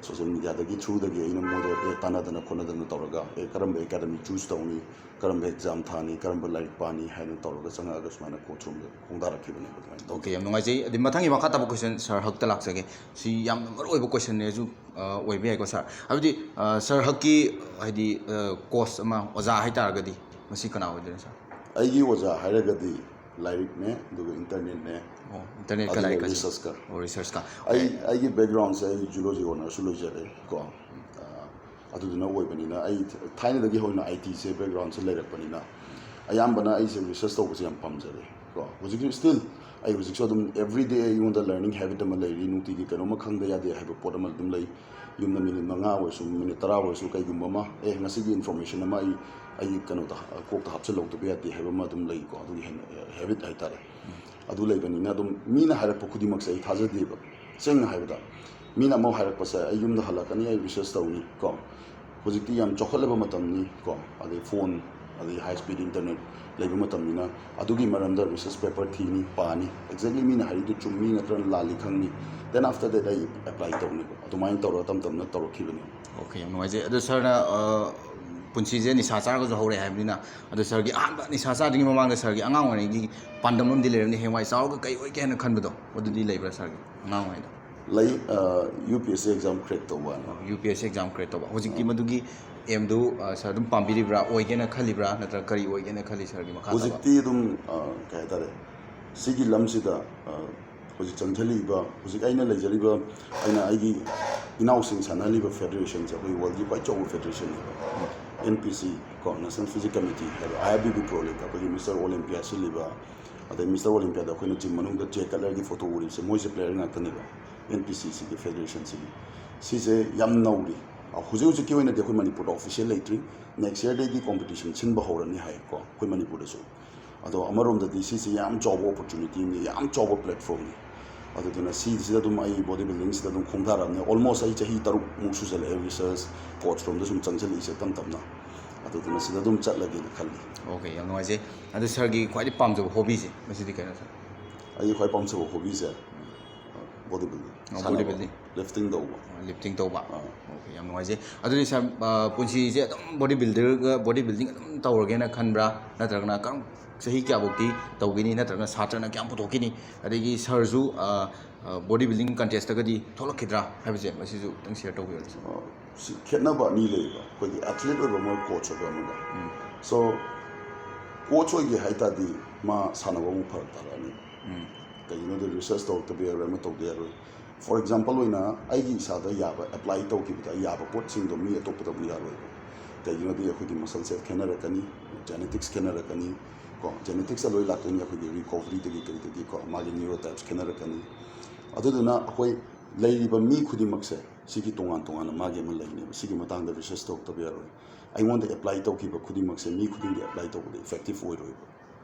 social mediaꯗꯒꯤ throughꯗꯒꯤ ꯑꯩꯅ ꯃꯣꯏꯗ, ꯑꯦ, ꯇꯥꯟꯅꯗꯅ ꯈꯣꯠꯅꯗꯅ ꯇꯧꯔꯒ, ꯑꯦ, ꯀꯔꯝꯕ ꯑꯦꯀꯥꯗꯃꯤ ꯆꯨꯁ ꯇꯧꯅꯤ, ꯀꯔꯝꯕ ꯑꯦꯛꯖꯥꯝ ꯊꯥꯅꯤ, ꯀꯔꯝꯕ ꯂꯥꯏꯔꯤꯛ ꯄꯥꯅꯤ ꯍꯥꯏꯗꯅ ꯇꯧꯔꯒ ꯆꯪꯉꯛꯑꯒ ꯁꯨꯃꯥꯏꯅ ꯀꯣꯆ ꯔꯣꯝꯗ ꯈꯣꯡꯗꯥꯔꯛꯈꯤꯕꯅꯦꯕ꯫ ꯑꯗꯨꯃꯥꯏꯅ ꯇꯧ- ꯑꯣꯀꯦ, ꯌꯥꯝ ꯅꯨꯡꯉꯥꯏꯖꯩ꯫ ꯑꯗꯩ ꯃꯊꯪꯒꯤ ꯃꯈꯥ ꯇꯥꯕ ꯀꯣꯏꯁꯟ ꯁꯥꯔ ꯍꯛꯇ ꯂꯥꯛꯆꯒꯦ꯫ ꯁꯤ ꯌꯥꯝꯅ ꯃꯔꯨ ꯑꯣꯏꯕ ꯀꯣꯏꯁꯟꯅꯦꯁꯨ, ꯑ, ꯑꯣꯏꯕ ꯌꯥꯏꯀꯣ ꯁꯥꯔ꯫ ꯍꯥꯏꯕꯗꯤ, ꯑ, ꯁꯥꯔ ꯍꯛꯀꯤ, ꯍꯥꯏꯗꯤ, ꯑ, ꯀꯣꯆ ꯑꯃ, ꯑꯣꯖꯥ ꯍꯥꯏꯇꯥꯔꯒꯗꯤ ꯃꯁꯤ ꯀꯅꯥ ꯑꯣꯏꯗꯣꯏꯅꯣ ꯁꯥꯔ? ꯑꯩꯒꯤ ꯑꯣꯖꯥ ꯍꯥꯏꯔꯒꯗꯤ ꯂꯥꯏꯔꯤꯛꯅꯦ, ꯑꯗꯨꯒ ꯏꯟꯇꯔꯅꯦꯠꯅꯦ, ꯑꯣ, ꯏꯟꯇꯔꯅꯦꯠꯀ ꯑꯗꯨꯒ ꯂꯥꯏꯔꯤꯛꯀꯁꯦ꯫ ꯔꯤꯁꯔꯁꯀ꯫ ꯑꯣ, ꯔꯤꯁꯔꯁꯀ꯫ ꯑꯩ, ꯑꯩꯒꯤ ꯕꯦꯛꯒ꯭ꯔꯥꯎꯟꯁꯦ ꯑꯩ ꯖꯨꯂꯣꯖꯤ ꯑꯣꯅꯔꯁꯨ ꯂꯣꯏꯖꯔꯦ ꯀꯣ꯫ ꯑ, ꯑꯗꯨꯗꯨꯅ ꯑꯣꯏꯕꯅꯤꯅ ꯑꯩ ꯊꯥꯏꯅꯗꯒꯤ ꯍꯧꯅ ꯑꯥꯏ ꯇꯤꯁꯦ ꯕꯦꯛꯒ꯭ꯔꯥꯎꯟꯁꯦ ꯂꯩꯔꯛꯄꯅꯤꯅ ꯑꯌꯥꯝꯕꯅ ꯑꯩꯁꯦ ꯔꯤꯁꯔꯁ ꯇꯧꯕꯁꯦ ꯌꯥꯝ ꯄꯥꯝꯖꯔꯦ ꯀꯣ꯫ ꯍꯧꯖꯤꯛꯁꯨ ꯁ꯭ꯇꯤꯜ ꯑꯩ ꯍꯧꯖꯤꯛꯁꯨ ꯑꯗꯨꯝ ꯑꯦꯕ꯭ꯔꯤ ꯗꯦ ꯑꯩꯉꯣꯟꯗ ꯂꯔꯅꯤꯡ ꯍꯦꯕꯤꯠ ꯑꯃ ꯂꯩꯔꯤ꯫ ꯅꯨꯡꯇꯤꯒꯤ ꯀꯩꯅꯣꯝꯃ ꯈꯪꯗ ꯌꯥꯗꯦ ꯍꯥꯏꯕ ꯄꯣꯠ ꯑꯃ ꯑꯗꯨꯝ ꯂꯩ꯫ ꯌꯨꯝꯗ ꯃꯤꯅꯤꯠ ꯃꯉꯥ ꯑꯣꯏꯔꯁꯨ, ꯃꯤꯅꯤꯠ ꯇꯔꯥ ꯑꯣꯏꯔꯁꯨ, ꯀꯩꯒꯨꯝꯕ ꯑꯃ, ꯑꯦ, ꯉꯁꯤꯒꯤ ꯏꯟꯐꯣꯔꯃꯦꯁꯟ ꯑꯃ ꯑꯩ, ꯑꯩꯒꯤ ꯀꯩꯅꯣꯗ, ꯀꯣꯛꯇ ꯍꯥꯞꯆꯤꯜꯍꯧꯗꯕ ꯌꯥꯗꯦ ꯍꯥꯏꯕ ꯑꯃ ꯑꯗꯨꯝ ꯂꯩꯀꯣ꯫ ꯑꯗꯨꯒꯤ ꯍꯦꯟꯅ ꯍꯦꯕꯤꯠ ꯍꯥꯏꯇꯥꯔꯦ꯫ ꯑꯗꯨ ꯂꯩꯕꯅꯤꯅ ꯑꯗꯨꯝ ꯃꯤꯅ ꯍꯥꯏꯔꯛꯄ ꯈꯨꯗꯤꯡꯃꯛꯁꯦ ꯑꯩ ꯊꯥꯖꯗꯦꯕ꯫ ꯁꯦꯡꯅ ꯍꯥꯏꯕꯗ, ꯃꯤꯅ ꯑꯃ ꯍꯥꯏꯔꯛꯄꯁꯦ ꯑꯩ ꯌꯨꯝꯗ ꯍꯜꯂꯛꯀꯅꯤ, ꯑꯩ ꯔꯤꯁꯔꯁ ꯇꯧꯅꯤ ꯀꯣ꯫ ꯍꯧꯖꯤꯛꯇꯤ ꯌꯥꯝ ꯆꯥꯎꯈꯠꯂꯕ ꯃꯇꯝꯅꯤ ꯀꯣ꯫ ꯑꯗꯩ ꯐꯣꯟ, ꯑꯗꯩ high speed internet ꯂꯩꯕ ꯃꯇꯝꯅꯤꯅ ꯑꯗꯨꯒꯤ ꯃꯔꯝꯗ research paper ꯊꯤꯅꯤ, ꯄꯥꯅꯤ, exactly ꯃꯤꯅ ꯍꯥꯏꯔꯤꯗꯨ ꯆꯨꯝꯃꯤ ꯅꯠꯇ꯭ꯔꯒ ꯂꯥꯜꯂꯤ ꯈꯪꯅꯤ, then after that ꯑꯩ apply ꯇꯧꯅꯦꯕ꯫ ꯑꯗꯨꯃꯥꯏꯅ ꯇꯧꯔꯒ ꯇꯞ ꯇꯞꯅ ꯇꯧꯔꯛꯈꯤꯕꯅꯤ꯫ ꯑꯣꯀꯦ, ꯌꯥꯝ ꯅꯨꯡꯉꯥꯏꯖꯩ꯫ ꯑꯗꯣ ꯁꯥꯔꯅ ꯄꯨꯟꯁꯤꯁꯦ ꯅꯤꯁꯥ ꯆꯥꯔꯒꯁꯨ ꯍꯧꯔꯛꯑꯦ ꯍꯥꯏꯕꯅꯤꯅ, ꯑꯗꯣ ꯁꯥꯔꯒꯤ ꯑꯍꯥꯟꯕ ꯅꯤꯁꯥ ꯆꯥꯗ꯭ꯔꯤꯉꯩ ꯃꯃꯥꯡꯗ ꯁꯥꯔꯒꯤ ꯑꯉꯥꯡ ꯑꯣꯏꯔꯤꯉꯩꯒꯤ ꯄꯥꯟꯗꯝ ꯑꯃꯗꯤ ꯂꯩꯔꯝꯅꯤ, ꯍꯌꯦꯡꯋꯥꯏ ꯆꯥꯎꯔꯒ ꯀꯩ ꯑꯣꯏꯒꯦ ꯍꯥꯏꯅ ꯈꯟꯕꯗꯣ, ꯑꯗꯨꯗꯤ ꯂꯩꯕ꯭ꯔꯥ ꯁꯥꯔꯒꯤ ꯑꯉꯥꯡ ꯑꯣꯏꯔꯤꯉꯩꯗ? ꯂꯩ꯫ UPSC exam crack ꯇꯧꯕ ꯍꯥꯏꯅ꯫ UPSC exam crack ꯇꯧꯕ꯫ ꯍꯧꯖꯤꯛꯇꯤ ꯃꯗꯨꯒꯤ aimꯗꯨ ꯁꯥꯔ ꯑꯗꯨꯝ ꯄꯥꯝꯕꯤꯔꯤꯕ꯭ꯔꯥ, ꯑꯣꯏꯒꯦꯅ ꯈꯜꯂꯤꯕ꯭ꯔꯥ, ꯅꯠꯇ꯭ꯔꯒ ꯀꯔꯤ ꯑꯣꯏꯒꯦꯅ ꯈꯜꯂꯤ ꯁꯥꯔꯒꯤ ꯃꯈꯥ ꯇꯥꯕ? ꯍꯧꯖꯤꯛꯇꯤ ꯑꯗꯨꯝ ꯀꯩ ꯍꯥꯏꯇꯥꯔꯦ, ꯁꯤꯒꯤ ꯂꯝꯁꯤꯗ ꯍꯧꯖꯤꯛ ꯆꯪꯁꯤꯜꯂꯛꯏꯕ, ꯍꯧꯖꯤꯛ ꯑꯩꯅ ꯂꯩꯖꯔꯤꯕ, ꯑꯩꯅ ꯑꯩꯒꯤ ꯏꯅꯥꯎꯁꯤꯡ ꯁꯥꯟꯅꯍꯜꯂꯤꯕ federationꯁꯦ ꯑꯩꯈꯣꯏ worldꯒꯤ ꯈ꯭ꯋꯥꯏ ꯆꯥꯎꯕ federationꯅꯦꯕ꯫ NPC ꯀꯣ, National Physique Committee ꯍꯥꯏꯕ, IFBB Pro League, ꯑꯩꯈꯣꯏꯒꯤ Mister Olympia ꯁꯤꯜꯂꯤꯕ, ꯑꯗꯩ Mister Olympiaꯗ ꯑꯩꯈꯣꯏꯅ gym ꯃꯅꯨꯡꯗ Jay Cutlerꯒꯤ photo ꯎꯔꯤꯕꯁꯦ, ꯃꯣꯏꯁꯦ player ꯉꯥꯛꯇꯅꯦꯕ꯫ NPCCꯒꯤ federationꯁꯤꯒꯤ ꯁꯤꯁꯦ ꯌꯥꯝ ꯅꯧꯔꯤ꯫ ꯍꯧꯖꯤꯛ ꯍꯧꯖꯤꯛꯀꯤ ꯑꯣꯏꯅꯗꯤ ꯑꯩꯈꯣꯏ ꯃꯅꯤꯄꯨꯔꯗ official ꯂꯩꯇ꯭ꯔꯤ꯫ Next yearꯗꯩꯗꯤ competition ꯁꯤꯟꯕ ꯍꯧꯔꯅꯤ ꯍꯥꯏꯀꯣ ꯑꯩꯈꯣꯏ ꯃꯅꯤꯄꯨꯔꯗꯁꯨ꯫ ꯑꯗꯣ ꯑꯃꯔꯣꯝꯗꯗꯤ ꯁꯤꯁꯦ ꯌꯥꯝ ꯆꯥꯎꯕ opportunityꯅꯤ, ꯌꯥꯝ ꯆꯥꯎꯕ platformꯅꯤ꯫ ꯑꯗꯨꯗꯨꯅ ꯁꯤꯁꯤꯗ ꯑꯗꯨꯝ ꯑꯩ body buildingꯁꯤꯗ ꯑꯗꯨꯝ ꯈꯣꯡꯗꯥꯔꯕꯅꯦ꯫ Almost ꯑꯩ ꯆꯍꯤ ꯇꯔꯨꯛꯃꯨꯛ ꯁꯨꯖꯜꯂꯛꯑꯦ research coachꯔꯣꯝꯗ ꯁꯨꯝ ꯆꯪꯁꯤꯜꯂꯛꯏꯁꯦ ꯇꯞ ꯇꯞꯅ꯫ ꯑꯗꯨꯗꯨꯅ ꯁꯤꯗ ꯑꯗꯨꯝ ꯆꯠꯂꯒꯦꯅ ꯈꯜꯂꯤ꯫ ꯑꯣꯀꯦ, ꯌꯥꯝ ꯅꯨꯡꯉꯥꯏꯖꯩ꯫ ꯑꯗꯣ ꯁꯥꯔꯒꯤ ꯈ꯭ꯋꯥꯏꯗꯒꯤ ꯄꯥꯝꯖꯕ hobbyꯁꯦ ꯃꯁꯤꯗꯤ ꯀꯩꯅꯣ ꯁꯥꯔ? ꯑꯩꯒꯤ ꯈ꯭ꯋꯥꯏ ꯄꯥꯝꯖꯕ hobbyꯁꯦ body building, ꯑꯣ, ꯁꯥꯟꯅꯕ, body building꯫ Lifting ꯇꯧꯕ꯫ Lifting ꯇꯧꯕ꯫ ꯑꯣꯀꯦ, ꯌꯥꯝ ꯅꯨꯡꯉꯥꯏꯖꯩ꯫ ꯑꯗꯨꯗꯤ ꯁꯥꯔ, ꯄꯨꯟꯁꯤꯁꯦ ꯑꯗꯨꯝ body builderꯒ, body building ꯑꯗꯨꯝ ꯇꯧꯔꯒꯦꯅ ꯈꯟꯕ꯭ꯔꯥ, ꯅꯠꯇ꯭ꯔꯒꯅ ꯀꯔꯝ, ꯆꯍꯤ ꯀꯌꯥꯐꯧꯗꯤ ꯇꯧꯒꯅꯤ, ꯅꯠꯇ꯭ꯔꯒꯅ ꯁꯥꯇ꯭ꯔꯅ ꯀꯌꯥꯝ ꯄꯨꯊꯣꯛꯈꯤꯅꯤ, ꯑꯗꯒꯤ ꯁꯥꯔꯁꯨ body building contestꯇꯒꯗꯤ ꯊꯣꯛꯂꯛꯈꯤꯗ꯭ꯔꯥ ꯍꯥꯏꯕꯁꯦ ꯃꯁꯤꯁꯨ ꯈꯤꯇꯪ share ꯇꯧꯕꯤꯔꯛꯑꯣ ꯁꯥꯔ꯫ ꯁꯤ ꯈꯦꯠꯅꯕ ꯑꯅꯤ ꯂꯩꯌꯦꯕ, ꯑꯩꯈꯣꯏꯒꯤ athlete ꯑꯣꯏꯕ ꯑꯃꯒ coach ꯑꯣꯏꯕ ꯑꯃꯒ꯫ So coach ꯑꯣꯏꯒꯦ ꯍꯥꯏ ꯇꯥꯔꯗꯤ ꯃꯥ ꯁꯥꯟꯅꯕ ꯑꯃꯨꯛ ꯐꯔꯛ ꯇꯥꯔꯛꯑꯅꯤ꯫ ꯀꯩꯒꯤꯅꯣꯗꯤ research ꯇꯧꯔꯛꯇꯕ ꯌꯥꯔꯣꯏ, ꯑꯃ ꯇꯧꯗ ꯌꯥꯔꯣꯏ꯫ For example ꯑꯣꯏꯅ ꯑꯩꯒꯤ ꯏꯁꯥꯗ ꯌꯥꯕ, apply ꯇꯧꯈꯤꯕꯗ ꯌꯥꯕ ꯄꯣꯠꯁꯤꯡꯗꯣ ꯃꯤ ꯑꯇꯣꯞꯄꯗ ꯑꯃꯨꯛ ꯌꯥꯔꯣꯏꯕ꯫ ꯀꯩꯒꯤꯅꯣꯗꯤ ꯑꯩꯈꯣꯏꯒꯤ muscle strength ꯈꯦꯠꯅꯔꯛꯀꯅꯤ, genetics ꯈꯦꯠꯅꯔꯛꯀꯅꯤ ꯀꯣ꯫ Geneticsꯇ ꯂꯣꯏ ꯂꯥꯛꯇꯣꯏꯅꯤ, ꯑꯩꯈꯣꯏꯒꯤ recoveryꯗꯒꯤ ꯀꯩꯗꯒꯤ ꯀꯣ, ꯃꯥꯒꯤ neurotypes ꯈꯦꯠꯅꯔꯛꯀꯅꯤ꯫ ꯑꯗꯨꯗꯨꯅ ꯑꯩꯈꯣꯏ ꯂꯩꯔꯤꯕ ꯃꯤ ꯈꯨꯗꯤꯡꯃꯛꯁꯦ ꯁꯤꯒꯤ ꯇꯣꯉꯥꯟ ꯇꯣꯉꯥꯟꯅ ꯃꯥꯒꯤ ꯑꯃ ꯂꯩꯅꯦꯕ꯫ ꯁꯤꯒꯤ ꯃꯇꯥꯡꯗ research ꯇꯧꯔꯛꯇꯕ ꯌꯥꯔꯣꯏ꯫ ꯑꯩꯉꯣꯟꯗ apply ꯇꯧꯈꯤꯕ ꯈꯨꯗꯤꯡꯃꯛꯁꯦ ꯃꯤ ꯈꯨꯗꯤꯡꯒꯤ apply ꯇꯧꯕꯗ effective ꯑꯣꯏꯔꯣꯏꯕ꯫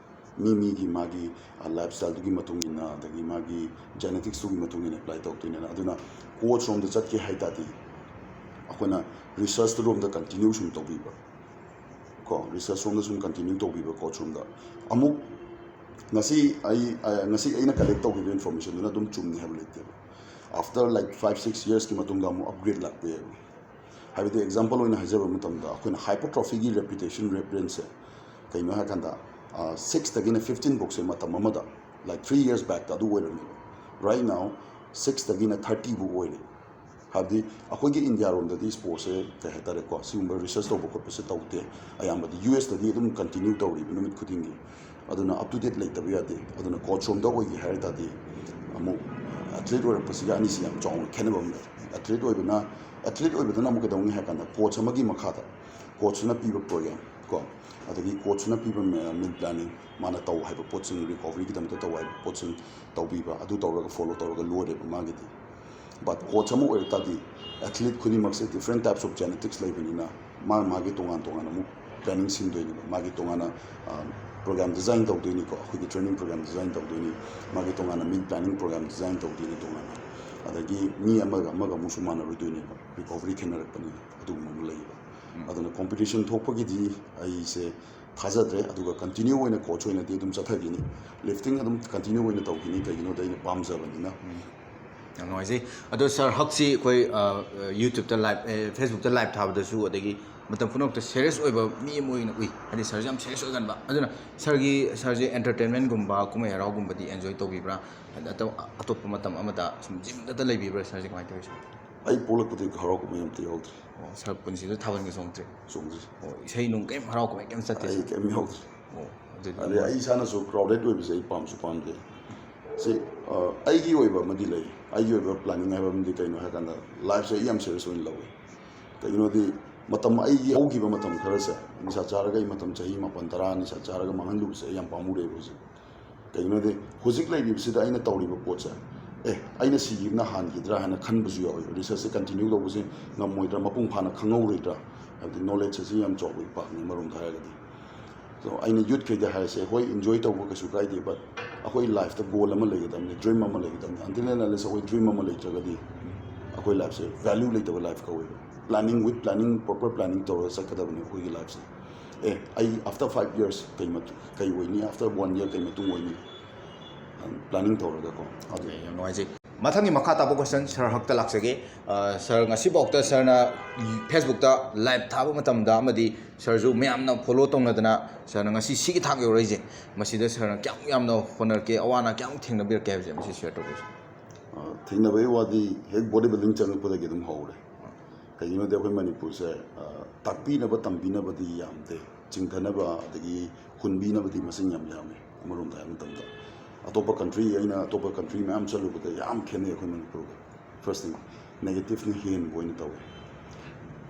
ꯃꯤ ꯃꯤꯒꯤ ꯃꯥꯒꯤ lifestyleꯗꯨꯒꯤ ꯃꯇꯨꯡ ꯏꯟꯅ, ꯑꯗꯒꯤ ꯃꯥꯒꯤ geneticsꯇꯨꯒꯤ ꯃꯇꯨꯡ ꯏꯟꯅ apply ꯇꯧꯔꯛꯇꯣꯏꯅꯦꯅ꯫ ꯑꯗꯨꯅ coachꯔꯣꯝꯗ ꯆꯠꯀꯦ ꯍꯥꯏ ꯇꯥꯔꯗꯤ ꯑꯩꯈꯣꯏꯅ researchꯔꯣꯝꯗ continue ꯁꯨꯝ ꯇꯧꯕꯤꯕ꯫ ꯀꯣ, ꯔꯤꯁꯔꯁ ꯔꯣꯝꯗ ꯁꯨꯝ ꯀꯟꯇꯤꯅ꯭ꯌꯨ ꯇꯧꯕꯤꯕ ꯀꯣꯆ ꯔꯣꯝꯗ꯫ ꯑꯃꯨꯛ ꯉꯁꯤ ꯑꯩ ꯑ, ꯉꯁꯤ ꯑꯩꯅ ꯀꯂꯦꯛ ꯇꯧꯈꯤꯕ ꯏꯟꯐꯣꯔꯃꯦꯁꯟꯗꯨꯅ ꯑꯗꯨꯝ ꯆꯨꯝꯅꯤ ꯍꯥꯏꯕ ꯂꯩꯇꯦꯕ꯫ ꯑꯥꯐꯇꯔ ꯂꯥꯏꯛ ꯐꯥꯏꯚ ꯁꯤꯛꯁ ꯌꯔꯁꯀꯤ ꯃꯇꯨꯡꯗ ꯑꯃꯨꯛ ꯑꯞꯒ꯭ꯔꯦꯗ ꯂꯥꯛꯄ ꯌꯥꯏꯕ꯫ ꯍꯥꯏꯕꯗꯤ ꯑꯦꯛꯖꯥꯝꯄꯜ ꯑꯣꯏꯅ ꯍꯥꯏꯖꯕ ꯃꯇꯝꯗ ꯑꯩꯈꯣꯏꯅ ꯍꯥꯏꯄꯔꯇ꯭ꯔꯣꯐꯤꯒꯤ ꯔꯦꯄ꯭ꯌꯨꯇꯦꯁꯟ ꯔꯦꯐꯔꯦꯟꯁꯁꯦ ꯀꯩꯅꯣ ꯍꯥꯏꯔꯀꯥꯟꯗ, ꯁꯤꯛꯁꯇꯒꯤꯅ ꯐꯤꯐꯇꯤꯟ ꯐꯥꯎꯁꯦ ꯃꯇꯝ ꯑꯃꯗ ꯂꯥꯏꯛ ꯊ꯭ꯔꯤ ꯌꯔꯁ ꯕꯦꯛꯇ ꯑꯗꯨ ꯑꯣꯏꯔꯝꯃꯦꯕ꯫ ꯔꯥꯏꯠ ꯅꯥꯎ ꯁꯤꯛꯁꯇꯒꯤꯅ ꯊꯥꯔꯇꯤꯕꯨ ꯑꯣꯏꯔꯦ꯫ ꯍꯥꯏꯕꯗꯤ ꯑꯩꯈꯣꯏꯒꯤ ꯏꯟꯗꯤꯌꯥꯔꯣꯝꯗꯗꯤ ꯁ꯭ꯄꯣꯔꯠꯁꯦ ꯀꯩ ꯍꯥꯏꯇꯥꯔꯦꯀꯣ, ꯁꯤꯒꯨꯝꯕ ꯔꯤꯁꯔꯁ ꯇꯧꯕ ꯈꯣꯠꯄꯁꯦ ꯇꯧꯗꯦ꯫ ꯑꯌꯥꯝꯕꯗꯤ ꯌꯨ ꯑꯦꯁꯇꯗꯤ ꯑꯗꯨꯝ ꯀꯟꯇꯤꯅ꯭ꯌꯨ ꯇꯧꯔꯤꯕ ꯅꯨꯃꯤꯠ ꯈꯨꯗꯤꯡꯒꯤ꯫ ꯑꯗꯨꯅ ꯑꯞ ꯇꯨ ꯗꯦꯠ ꯂꯩꯇꯕ ꯌꯥꯗꯦ꯫ ꯑꯗꯨꯅ ꯀꯣꯆ ꯔꯣꯝꯗ ꯑꯣꯏꯒꯦ ꯍꯥꯏꯔ ꯇꯥꯔꯗꯤ ꯑꯃꯨꯛ ꯑꯦꯊꯂꯤꯠ ꯑꯣꯏꯔꯛꯄꯁꯤꯒ ꯑꯅꯤꯁꯤ ꯌꯥꯝ ꯆꯥꯎꯅ ꯈꯦꯠꯅꯕ ꯑꯃ ꯂꯩ꯫ ꯑꯦꯊꯂꯤꯠ ꯑꯣꯏꯕꯅ, ꯑꯦꯊꯂꯤꯠ ꯑꯣꯏꯕꯗꯅ ꯑꯃꯨꯛ ꯀꯩꯗꯧꯅꯤ ꯍꯥꯏ ꯀꯥꯟꯗ ꯀꯣꯆ ꯑꯃꯒꯤ ꯃꯈꯥꯗ ꯀꯣꯆꯅ ꯄꯤꯕ ꯄ꯭ꯔꯣꯒ꯭ꯔꯥꯝ ꯀꯣ, ꯑꯗꯒꯤ ꯀꯣꯆꯅ ꯄꯤꯕ ꯃꯤꯜ ꯄ꯭ꯂꯥꯅꯤꯡ, ꯃꯥꯅ ꯇꯧ ꯍꯥꯏꯕ ꯄꯣꯠꯁꯤꯡ, ꯔꯤꯀꯣꯚꯔꯤꯒꯤꯗꯃꯛꯇ ꯇꯧ ꯍꯥꯏꯕ ꯄꯣꯠꯁꯤꯡ ꯇꯧꯕꯤꯕ, ꯑꯗꯨ ꯇꯧꯔꯒ ꯐꯣꯂꯣ ꯇꯧꯔꯒ ꯂꯣꯏꯔꯦꯕ ꯃꯥꯒꯤꯗꯤ꯫ ꯕꯠ ꯀꯣꯆ ꯑꯃ ꯑꯣꯏꯔ ꯇꯥꯔꯗꯤ ꯑꯦꯊꯂꯤꯠ ꯈꯨꯗꯤꯡꯃꯛꯁꯦ ꯗꯤꯐ꯭ꯔꯦꯟ ꯇꯥꯏꯞꯁ ꯑꯣꯐ ꯖꯦꯅꯦꯇꯤꯛꯁ ꯂꯩꯕꯅꯤꯅ ꯃꯥ ꯃꯥꯒꯤ ꯇꯣꯉꯥꯟ ꯇꯣꯉꯥꯟꯅ ꯑꯃꯨꯛ ꯄ꯭ꯂꯥꯅꯤꯡ ꯁꯤꯟꯗꯣꯏꯅꯦꯕ, ꯃꯥꯒꯤ ꯇꯣꯉꯥꯟꯅ ꯄ꯭ꯔꯣꯒ꯭ꯔꯥꯝ ꯗꯤꯖꯥꯏꯟ ꯇꯧꯗꯣꯏꯅꯤꯀꯣ, ꯑꯩꯈꯣꯏꯒꯤ ꯇ꯭ꯔꯦꯅꯤꯡ ꯄ꯭ꯔꯣꯒ꯭ꯔꯥꯝ ꯗꯤꯖꯥꯏꯟ ꯇꯧꯗꯣꯏꯅꯤ, ꯃꯥꯒꯤ ꯇꯣꯉꯥꯟꯅ ꯃꯤꯜ ꯄ꯭ꯂꯥꯅꯤꯡ ꯄ꯭ꯔꯣꯒ꯭ꯔꯥꯝ ꯗꯤꯖꯥꯏꯟ ꯇꯧꯗꯣꯏꯅꯤ ꯇꯣꯉꯥꯟꯅ꯫ ꯑꯗꯒꯤ ꯃꯤ ꯑꯃꯒ ꯑꯃꯒ ꯑꯃꯨꯛꯁꯨ ꯃꯥꯟꯅꯔꯣꯏꯗꯣꯏꯅꯦꯕ, ꯔꯤꯀꯣꯚꯔꯤ ꯈꯦꯠꯅꯔꯛꯄꯅꯤꯅ ꯑꯗꯨꯒꯨꯝꯕ ꯑꯃ ꯂꯩꯌꯦꯕ꯫ ꯑꯗꯨꯅ ꯀꯣꯝꯄꯤꯇꯤꯁꯟ ꯊꯣꯛꯄꯒꯤꯗꯤ ꯑꯩꯁꯦ ꯊꯥꯖꯗ꯭ꯔꯦ꯫ ꯑꯗꯨꯒ ꯀꯟꯇꯤꯅ꯭ꯌꯨ ꯑꯣꯏꯅ ꯀꯣꯆ ꯑꯣꯏꯅꯗꯤ ꯑꯗꯨꯝ ꯆꯠꯊꯈꯤꯅꯤ, ꯂꯤꯐꯇꯤꯡ ꯑꯗꯨꯝ ꯀꯟꯇꯤꯅ꯭ꯌꯨ ꯑꯣꯏꯅ ꯇꯧꯈꯤꯅꯤ, ꯀꯩꯒꯤꯅꯣꯗ ꯑꯩꯅ ꯄꯥꯝꯖꯕꯅꯤꯅ꯫ ꯌꯥꯝ ꯅꯨꯡꯉꯥꯏꯖꯩ꯫ ꯑꯗꯣ ꯁꯥꯔ, ꯍꯛꯁꯤ ꯑꯩꯈꯣꯏ ꯌꯨꯇ꯭ꯌꯨꯕꯇ ꯂꯥꯏꯚ, ꯐꯦꯁꯕꯨꯛꯇ ꯂꯥꯏꯚ ꯊꯥꯕꯗꯁꯨ, ꯑꯗꯒꯤ ꯃꯇꯝ ꯄꯨꯝꯅꯃꯛꯇ ꯁꯦꯔꯤꯌꯁ ꯑꯣꯏꯕ ꯃꯤ ꯑꯃ ꯑꯣꯏꯅ ꯎꯏ, ꯍꯥꯏꯗꯤ ꯁꯥꯔꯁꯦ ꯌꯥꯝ ꯁꯦꯔꯤꯌꯁ ꯑꯣꯏꯒꯟꯕ꯫ ꯑꯗꯨꯅ ꯁꯥꯔꯒꯤ, ꯁꯥꯔꯁꯦ ꯑꯦꯟꯇꯔꯇꯦꯟꯃꯦꯟꯒꯨꯝꯕ, ꯀꯨꯝꯍꯩ ꯍꯔꯥꯎꯒꯨꯝꯕꯗꯤ ꯑꯦꯟꯖꯣꯏ ꯇꯧꯕꯤꯕ꯭ꯔꯥ? ꯑꯇꯣꯞ-, ꯑꯇꯣꯞꯄ ꯃꯇꯝ ꯑꯃꯗ ꯁꯨꯝ ꯖꯤꯝꯗꯇ ꯂꯩꯕꯤꯕ꯭ꯔꯥ ꯁꯥꯔꯁꯦ? ꯀꯃꯥꯏꯅ ꯇꯧꯋꯤ ꯁꯥꯔ? ꯑꯩ ꯄꯣꯛꯂꯛꯄꯗꯒꯤ ꯍꯔꯥꯎ ꯀꯨꯝꯍꯩ ꯑꯝꯇ ꯌꯥꯎꯗ꯭ꯔꯤ꯫ ꯑꯣ, ꯁꯥꯔ ꯄꯨꯟꯁꯤꯗ ꯊꯥꯕꯜꯒ ꯆꯣꯡꯗ꯭ꯔꯤ? ꯆꯣꯡꯗ꯭ꯔꯤ꯫ ꯑꯣ, ꯏꯁꯩ ꯅꯨꯡ ꯀꯔꯤꯝ ꯍꯔꯥꯎ ꯀꯨꯝꯍꯩ ꯀꯔꯤꯝ ꯆꯠꯇꯦ ꯑꯩ ꯁꯥꯔ? ꯀꯩꯝ ꯌꯥꯎꯗ꯭ꯔꯤ꯫ ꯑꯣ, ꯑꯗꯨꯗꯤ ꯑꯗꯩ ꯑꯩ ꯏꯁꯥꯅꯁꯨ ꯀ꯭ꯔꯥꯎꯗꯦꯠ ꯑꯣꯏꯕꯁꯦ ꯑꯩ ꯄꯥꯝꯁꯨ ꯄꯥꯝꯗꯦ꯫ ꯁꯤ ꯑ, ꯑꯩꯒꯤ ꯑꯣꯏꯕ ꯑꯃꯗꯤ ꯂꯩ꯫ ꯑꯩꯒꯤ ꯑꯣꯏꯕ ꯄ꯭ꯂꯥꯅꯤꯡ ꯍꯥꯏꯕ ꯑꯃꯗꯤ ꯀꯩꯅꯣ ꯍꯥꯏꯔꯀꯥꯟꯗ ꯂꯥꯏꯐꯁꯦ ꯑꯩ ꯌꯥꯝ ꯁꯦꯔꯤꯌꯁ ꯑꯣꯏꯅ ꯂꯧꯋꯤ꯫ ꯀꯩꯒꯤꯅꯣꯗꯤ ꯃꯇꯝ, ꯑꯩꯒꯤ ꯍꯧꯈꯤꯕ ꯃꯇꯝ ꯈꯔꯁꯦ ꯅꯤꯁꯥ ꯆꯥꯔꯒ ꯑꯩ ꯃꯇꯝ ꯆꯍꯤ ꯃꯥꯄꯟ ꯇꯔꯥ ꯅꯤꯁꯥ ꯆꯥꯔꯒ ꯃꯥꯡꯍꯜꯂꯨꯕꯁꯦ ꯑꯩ ꯌꯥꯝ ꯄꯥꯝꯃꯨꯔꯦꯕ ꯍꯧꯖꯤꯛ꯫ ꯀꯩꯒꯤꯅꯣꯗꯤ ꯍꯧꯖꯤꯛ ꯂꯩꯔꯤꯕꯁꯤꯗ ꯑꯩꯅ ꯇꯧꯔꯤꯕ ꯄꯣꯠꯁꯦ, ꯑꯦ, ꯑꯩꯅ ꯁꯤꯈꯤꯕꯅ ꯍꯥꯟꯈꯤꯗ꯭ꯔꯥ ꯍꯥꯏꯅ ꯈꯟꯕꯁꯨ ꯌꯥꯎꯋꯦꯕ꯫ ꯔꯤꯁꯔꯁꯁꯦ ꯀꯟꯇꯤꯅ꯭ꯌꯨ ꯇꯧꯕꯁꯦ ꯉꯝꯃꯣꯏꯗ꯭ꯔꯥ, ꯃꯄꯨꯡ ꯐꯥꯅ ꯈꯪꯍꯧꯔꯣꯏꯗ꯭ꯔꯥ? ꯍꯥꯏꯕꯗꯤ ꯅꯣꯂꯦꯖ ꯑꯁꯤ ꯌꯥꯝ ꯆꯥꯎꯕ ꯏꯝꯄꯥꯛꯅꯤ ꯑꯃꯔꯣꯝꯗ ꯍꯥꯏꯔꯒꯗꯤ꯫ So ꯑꯩꯅ ꯌꯨꯠꯈꯩꯗ ꯍꯥꯏꯔꯤꯁꯦ, ꯍꯣꯏ, ꯏꯟꯖꯣꯏ ꯇꯧꯕ ꯀꯩꯁꯨ ꯀꯥꯏꯗꯦ, ꯕꯠ ꯑꯩꯈꯣꯏ ꯂꯥꯏꯐꯇ ꯒꯣꯜ ꯑꯃ ꯂꯩꯒꯗꯕꯅꯤ, ꯗ꯭ꯔꯤꯝ ꯑꯃ ꯂꯩꯒꯗꯕꯅꯤ꯫ Until and unless ꯑꯩꯈꯣꯏ ꯗ꯭ꯔꯤꯝ ꯑꯃ ꯂꯩꯇ꯭ꯔꯒꯗꯤ ꯑꯩꯈꯣꯏ ꯂꯥꯏꯐꯁꯦ ꯚꯦꯂ꯭ꯌꯨ ꯂꯩꯇꯕ ꯂꯥꯏꯐ ꯀꯧꯋꯦꯕ꯫ Planning, with planning, proper planning ꯇꯧꯔꯒ ꯆꯠꯀꯗꯕꯅꯤ ꯑꯩꯈꯣꯏꯒꯤ ꯂꯥꯏꯐꯁꯦ꯫ ꯑꯦ, ꯑꯩ after five years ꯀꯩ ꯃꯇꯨꯡ, ꯀꯩ ꯑꯣꯏꯅꯤ, after one year ꯀꯩ ꯃꯇꯨꯡ ꯑꯣꯏꯅꯤ, planning ꯇꯧꯔꯒꯀꯣ꯫ ꯑꯗꯨ Okay, ꯌꯥꯝ ꯅꯨꯡꯉꯥꯏꯖꯩ꯫ ꯃꯊꯪꯒꯤ ꯃꯈꯥ ꯇꯥꯕ question sir ꯍꯛꯇ ꯂꯥꯛꯆꯒꯦ꯫ ꯑ, sir, ꯉꯁꯤꯐꯥꯎꯗ sirꯅ Facebookꯇ live ꯊꯥꯕ ꯃꯇꯝꯗ ꯑꯃꯗꯤ sirꯁꯨ ꯃꯌꯥꯝꯅ follow ꯇꯧꯅꯗꯅ sirꯅ ꯉꯁꯤ ꯁꯤꯒꯤ ꯊꯥꯛ ꯌꯧꯔꯛꯏꯁꯦ, ꯃꯁꯤꯗ sirꯅ ꯀꯌꯥꯝ ꯌꯥꯝꯅ ꯍꯣꯠꯅꯔꯛꯀꯦ, ꯑꯋꯥ ꯑꯅꯥ ꯀꯌꯥꯝ ꯊꯦꯡꯅꯕꯤꯔꯛꯀꯦ ꯍꯥꯏꯕꯁꯦ ꯃꯁꯤ share ꯇꯧꯕꯤꯌꯨ꯫ ꯑ, ꯊꯦꯡꯅꯕꯒꯤ ꯋꯥꯗꯤ ꯍꯦꯛ body building ꯆꯪꯉꯛꯄꯗꯒꯤ ꯑꯗꯨꯝ ꯍꯧꯔꯦ꯫ ꯀꯩꯒꯤꯅꯣꯗꯤ ꯑꯩꯈꯣꯏ ꯃꯅꯤꯄꯨꯔꯁꯦ, ꯑ, ꯇꯥꯛꯄꯤꯅꯕ ꯇꯝꯕꯤꯅꯕꯗꯤ ꯌꯥꯝꯗꯦ, ꯆꯤꯡꯊꯅꯕ ꯑꯗꯒꯤ ꯍꯨꯟꯕꯤꯅꯕꯗꯤ ꯃꯁꯤꯡ ꯌꯥꯝ ꯌꯥꯝꯃꯦ꯫ ꯑꯃꯔꯣꯝꯗ ꯍꯥꯏꯕ ꯃꯇꯝꯗ ꯑꯇꯣꯞꯄ country, ꯑꯩꯅ ꯑꯇꯣꯞꯄ country ꯃꯌꯥꯝ ꯆꯠꯂꯨꯕꯗ ꯌꯥꯝ ꯈꯦꯠꯅꯩ ꯑꯩꯈꯣꯏ ꯃꯅꯤꯄꯨꯔꯒ꯫ First thing, negative ꯅ ꯍꯦꯟꯕ ꯑꯣꯏꯅ ꯇꯧꯋꯦ꯫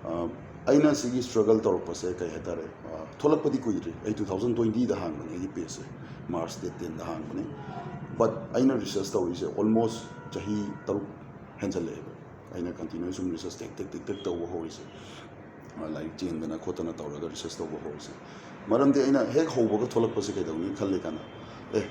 ꯑ, ꯑꯩꯅ ꯁꯤꯒꯤ struggle ꯇꯧꯔꯛꯄꯁꯦ ꯀꯩ ꯍꯥꯏꯇꯥꯔꯦ, ꯑ, ꯊꯣꯛꯂꯛꯄꯗꯤ ꯀꯨꯏꯗ꯭ꯔꯤ꯫ ꯑꯩ two thousand twenty ꯗ ꯍꯥꯡꯕꯅꯦ ꯑꯩꯒꯤ page say, March date ten the ꯍꯥꯡꯕꯅꯦ꯫ But ꯑꯩꯅ research ꯇꯧꯔꯤꯁꯦ almost ꯆꯍꯤ ꯇꯔꯨꯛ ꯍꯦꯟꯖꯜꯂꯛꯑꯦꯕ꯫ ꯑꯩꯅ continue ꯁꯨꯝ research ꯇꯦꯛ ꯇꯦꯛ ꯇꯦꯛ ꯇꯦꯛ ꯇꯧꯕ ꯍꯧꯔꯤꯁꯦ, ꯑ, ꯂꯥꯏꯔꯤꯛ ꯆꯦꯟꯗꯅ ꯈꯣꯠꯇꯅ ꯇꯧꯔꯒ research ꯇꯧꯕ ꯍꯧꯔꯤꯁꯦ꯫ ꯃꯔꯝꯗꯤ ꯑꯩꯅ ꯍꯦꯛ ꯍꯧꯕꯒ ꯊꯣꯛꯂꯛꯄꯁꯦ ꯀꯩꯗꯧꯅꯤ ꯈꯜꯂꯤ ꯀꯥꯟꯗ, ꯑꯦ,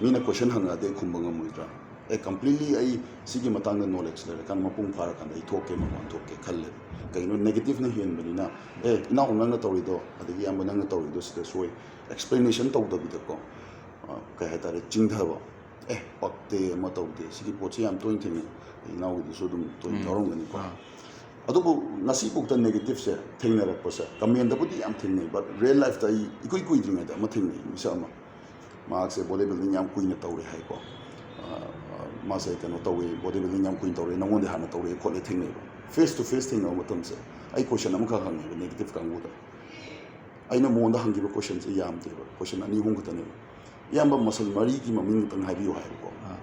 ꯃꯤꯅ question ꯍꯪꯉꯛꯑꯗꯤ ꯑꯩ ꯈꯨꯝꯕ ꯉꯝꯃꯣꯏꯗ꯭ꯔꯥ? ꯑꯦ, completely ꯑꯩ ꯁꯤꯒꯤ ꯃꯇꯥꯡꯗ knowledge ꯂꯩꯔꯀꯥꯟꯗ, ꯃꯄꯨꯡ ꯐꯥꯔꯀꯥꯟꯗ ꯑꯩ ꯊꯣꯛꯀꯦ, ꯃꯄꯥꯟ ꯊꯣꯛꯀꯦ ꯈꯜꯂꯦ꯫ ꯀꯩꯒꯤꯅꯣ, negative ꯅ ꯍꯦꯟꯕꯅꯤꯅ, "ꯑꯦ, ꯏꯅꯥꯎ, ꯅꯪꯅ ꯇꯧꯔꯤꯗꯣ, ꯑꯗꯒꯤ ꯏꯌꯥꯝꯕ, ꯅꯪꯅ ꯇꯧꯔꯤꯗꯣ ꯁꯤꯗ ꯁꯣꯏ", explanation ꯇꯧꯗꯕꯤꯗꯀꯣ, ꯑ, ꯀꯩ ꯍꯥꯏꯇꯥꯔꯦ, ꯆꯤꯡꯊꯕ꯫ "ꯑꯦ, ꯄꯛꯇꯦ, ꯑꯃ ꯇꯧꯗꯦ, ꯁꯤꯒꯤ ꯄꯣꯠꯁꯦ ꯌꯥꯝ ꯇꯣꯏꯅ ꯊꯦꯡꯅꯩ", ꯏꯅꯥꯎꯒꯤꯗꯨꯁꯨ ꯑꯗꯨꯝ ꯇꯣꯏꯅ ꯎꯝ꯫ ꯌꯥꯎꯔꯝꯒꯅꯤꯀꯣ꯫ ꯑꯥ꯫ ꯑꯗꯨꯕꯨ ꯉꯁꯤꯐꯥꯎꯗ negative ꯁꯦ ꯊꯦꯡꯅꯔꯛꯄꯁꯦ, comment ꯗꯕꯨꯗꯤ ꯌꯥꯝ ꯊꯦꯡꯅꯩ, but real life ꯇ ꯑꯩ ꯏꯀꯨꯏ ꯀꯨꯏꯗ꯭ꯔꯤꯉꯩꯗ ꯑꯃ ꯊꯦꯡꯅꯩ, ꯃꯤꯁꯛ ꯑꯃ꯫ ꯃꯍꯥꯛꯁꯦ body building ꯌꯥꯝ ꯀꯨꯏꯅ ꯇꯧꯔꯦ ꯍꯥꯏꯀꯣ꯫ ꯑ, ꯑ, ꯃꯥꯁꯦ ꯀꯩꯅꯣ ꯇꯧꯋꯦ, body building ꯌꯥꯝ ꯀꯨꯏꯅ ꯇꯧꯔꯦ, ꯅꯉꯣꯟꯗ ꯍꯥꯟꯅ ꯇꯧꯔꯦ ꯈꯣꯠꯂꯦ ꯊꯦꯡꯅꯩꯕ꯫ Face to face ꯊꯦꯡꯅꯕ ꯃꯇꯝꯁꯦ ꯑꯩ question ꯑꯃꯈꯛ ꯍꯪꯉꯦꯕ negative ꯀꯥꯡꯕꯨꯗ꯫ ꯑꯩꯅ ꯃꯉꯣꯟꯗ ꯍꯪꯈꯤꯕ question ꯁꯦ ꯌꯥꯝꯗꯦꯕ, question ꯑꯅꯤ ꯑꯍꯨꯝ ꯈꯛꯇꯅꯦꯕ꯫ "ꯏꯌꯥꯝꯕ, muscle ꯃꯔꯤꯒꯤ ꯃꯃꯤꯡ ꯑꯃꯇꯪ ꯍꯥꯏꯕꯤꯌꯨ", ꯍꯥꯏꯕꯀꯣ꯫ ꯑꯥ꯫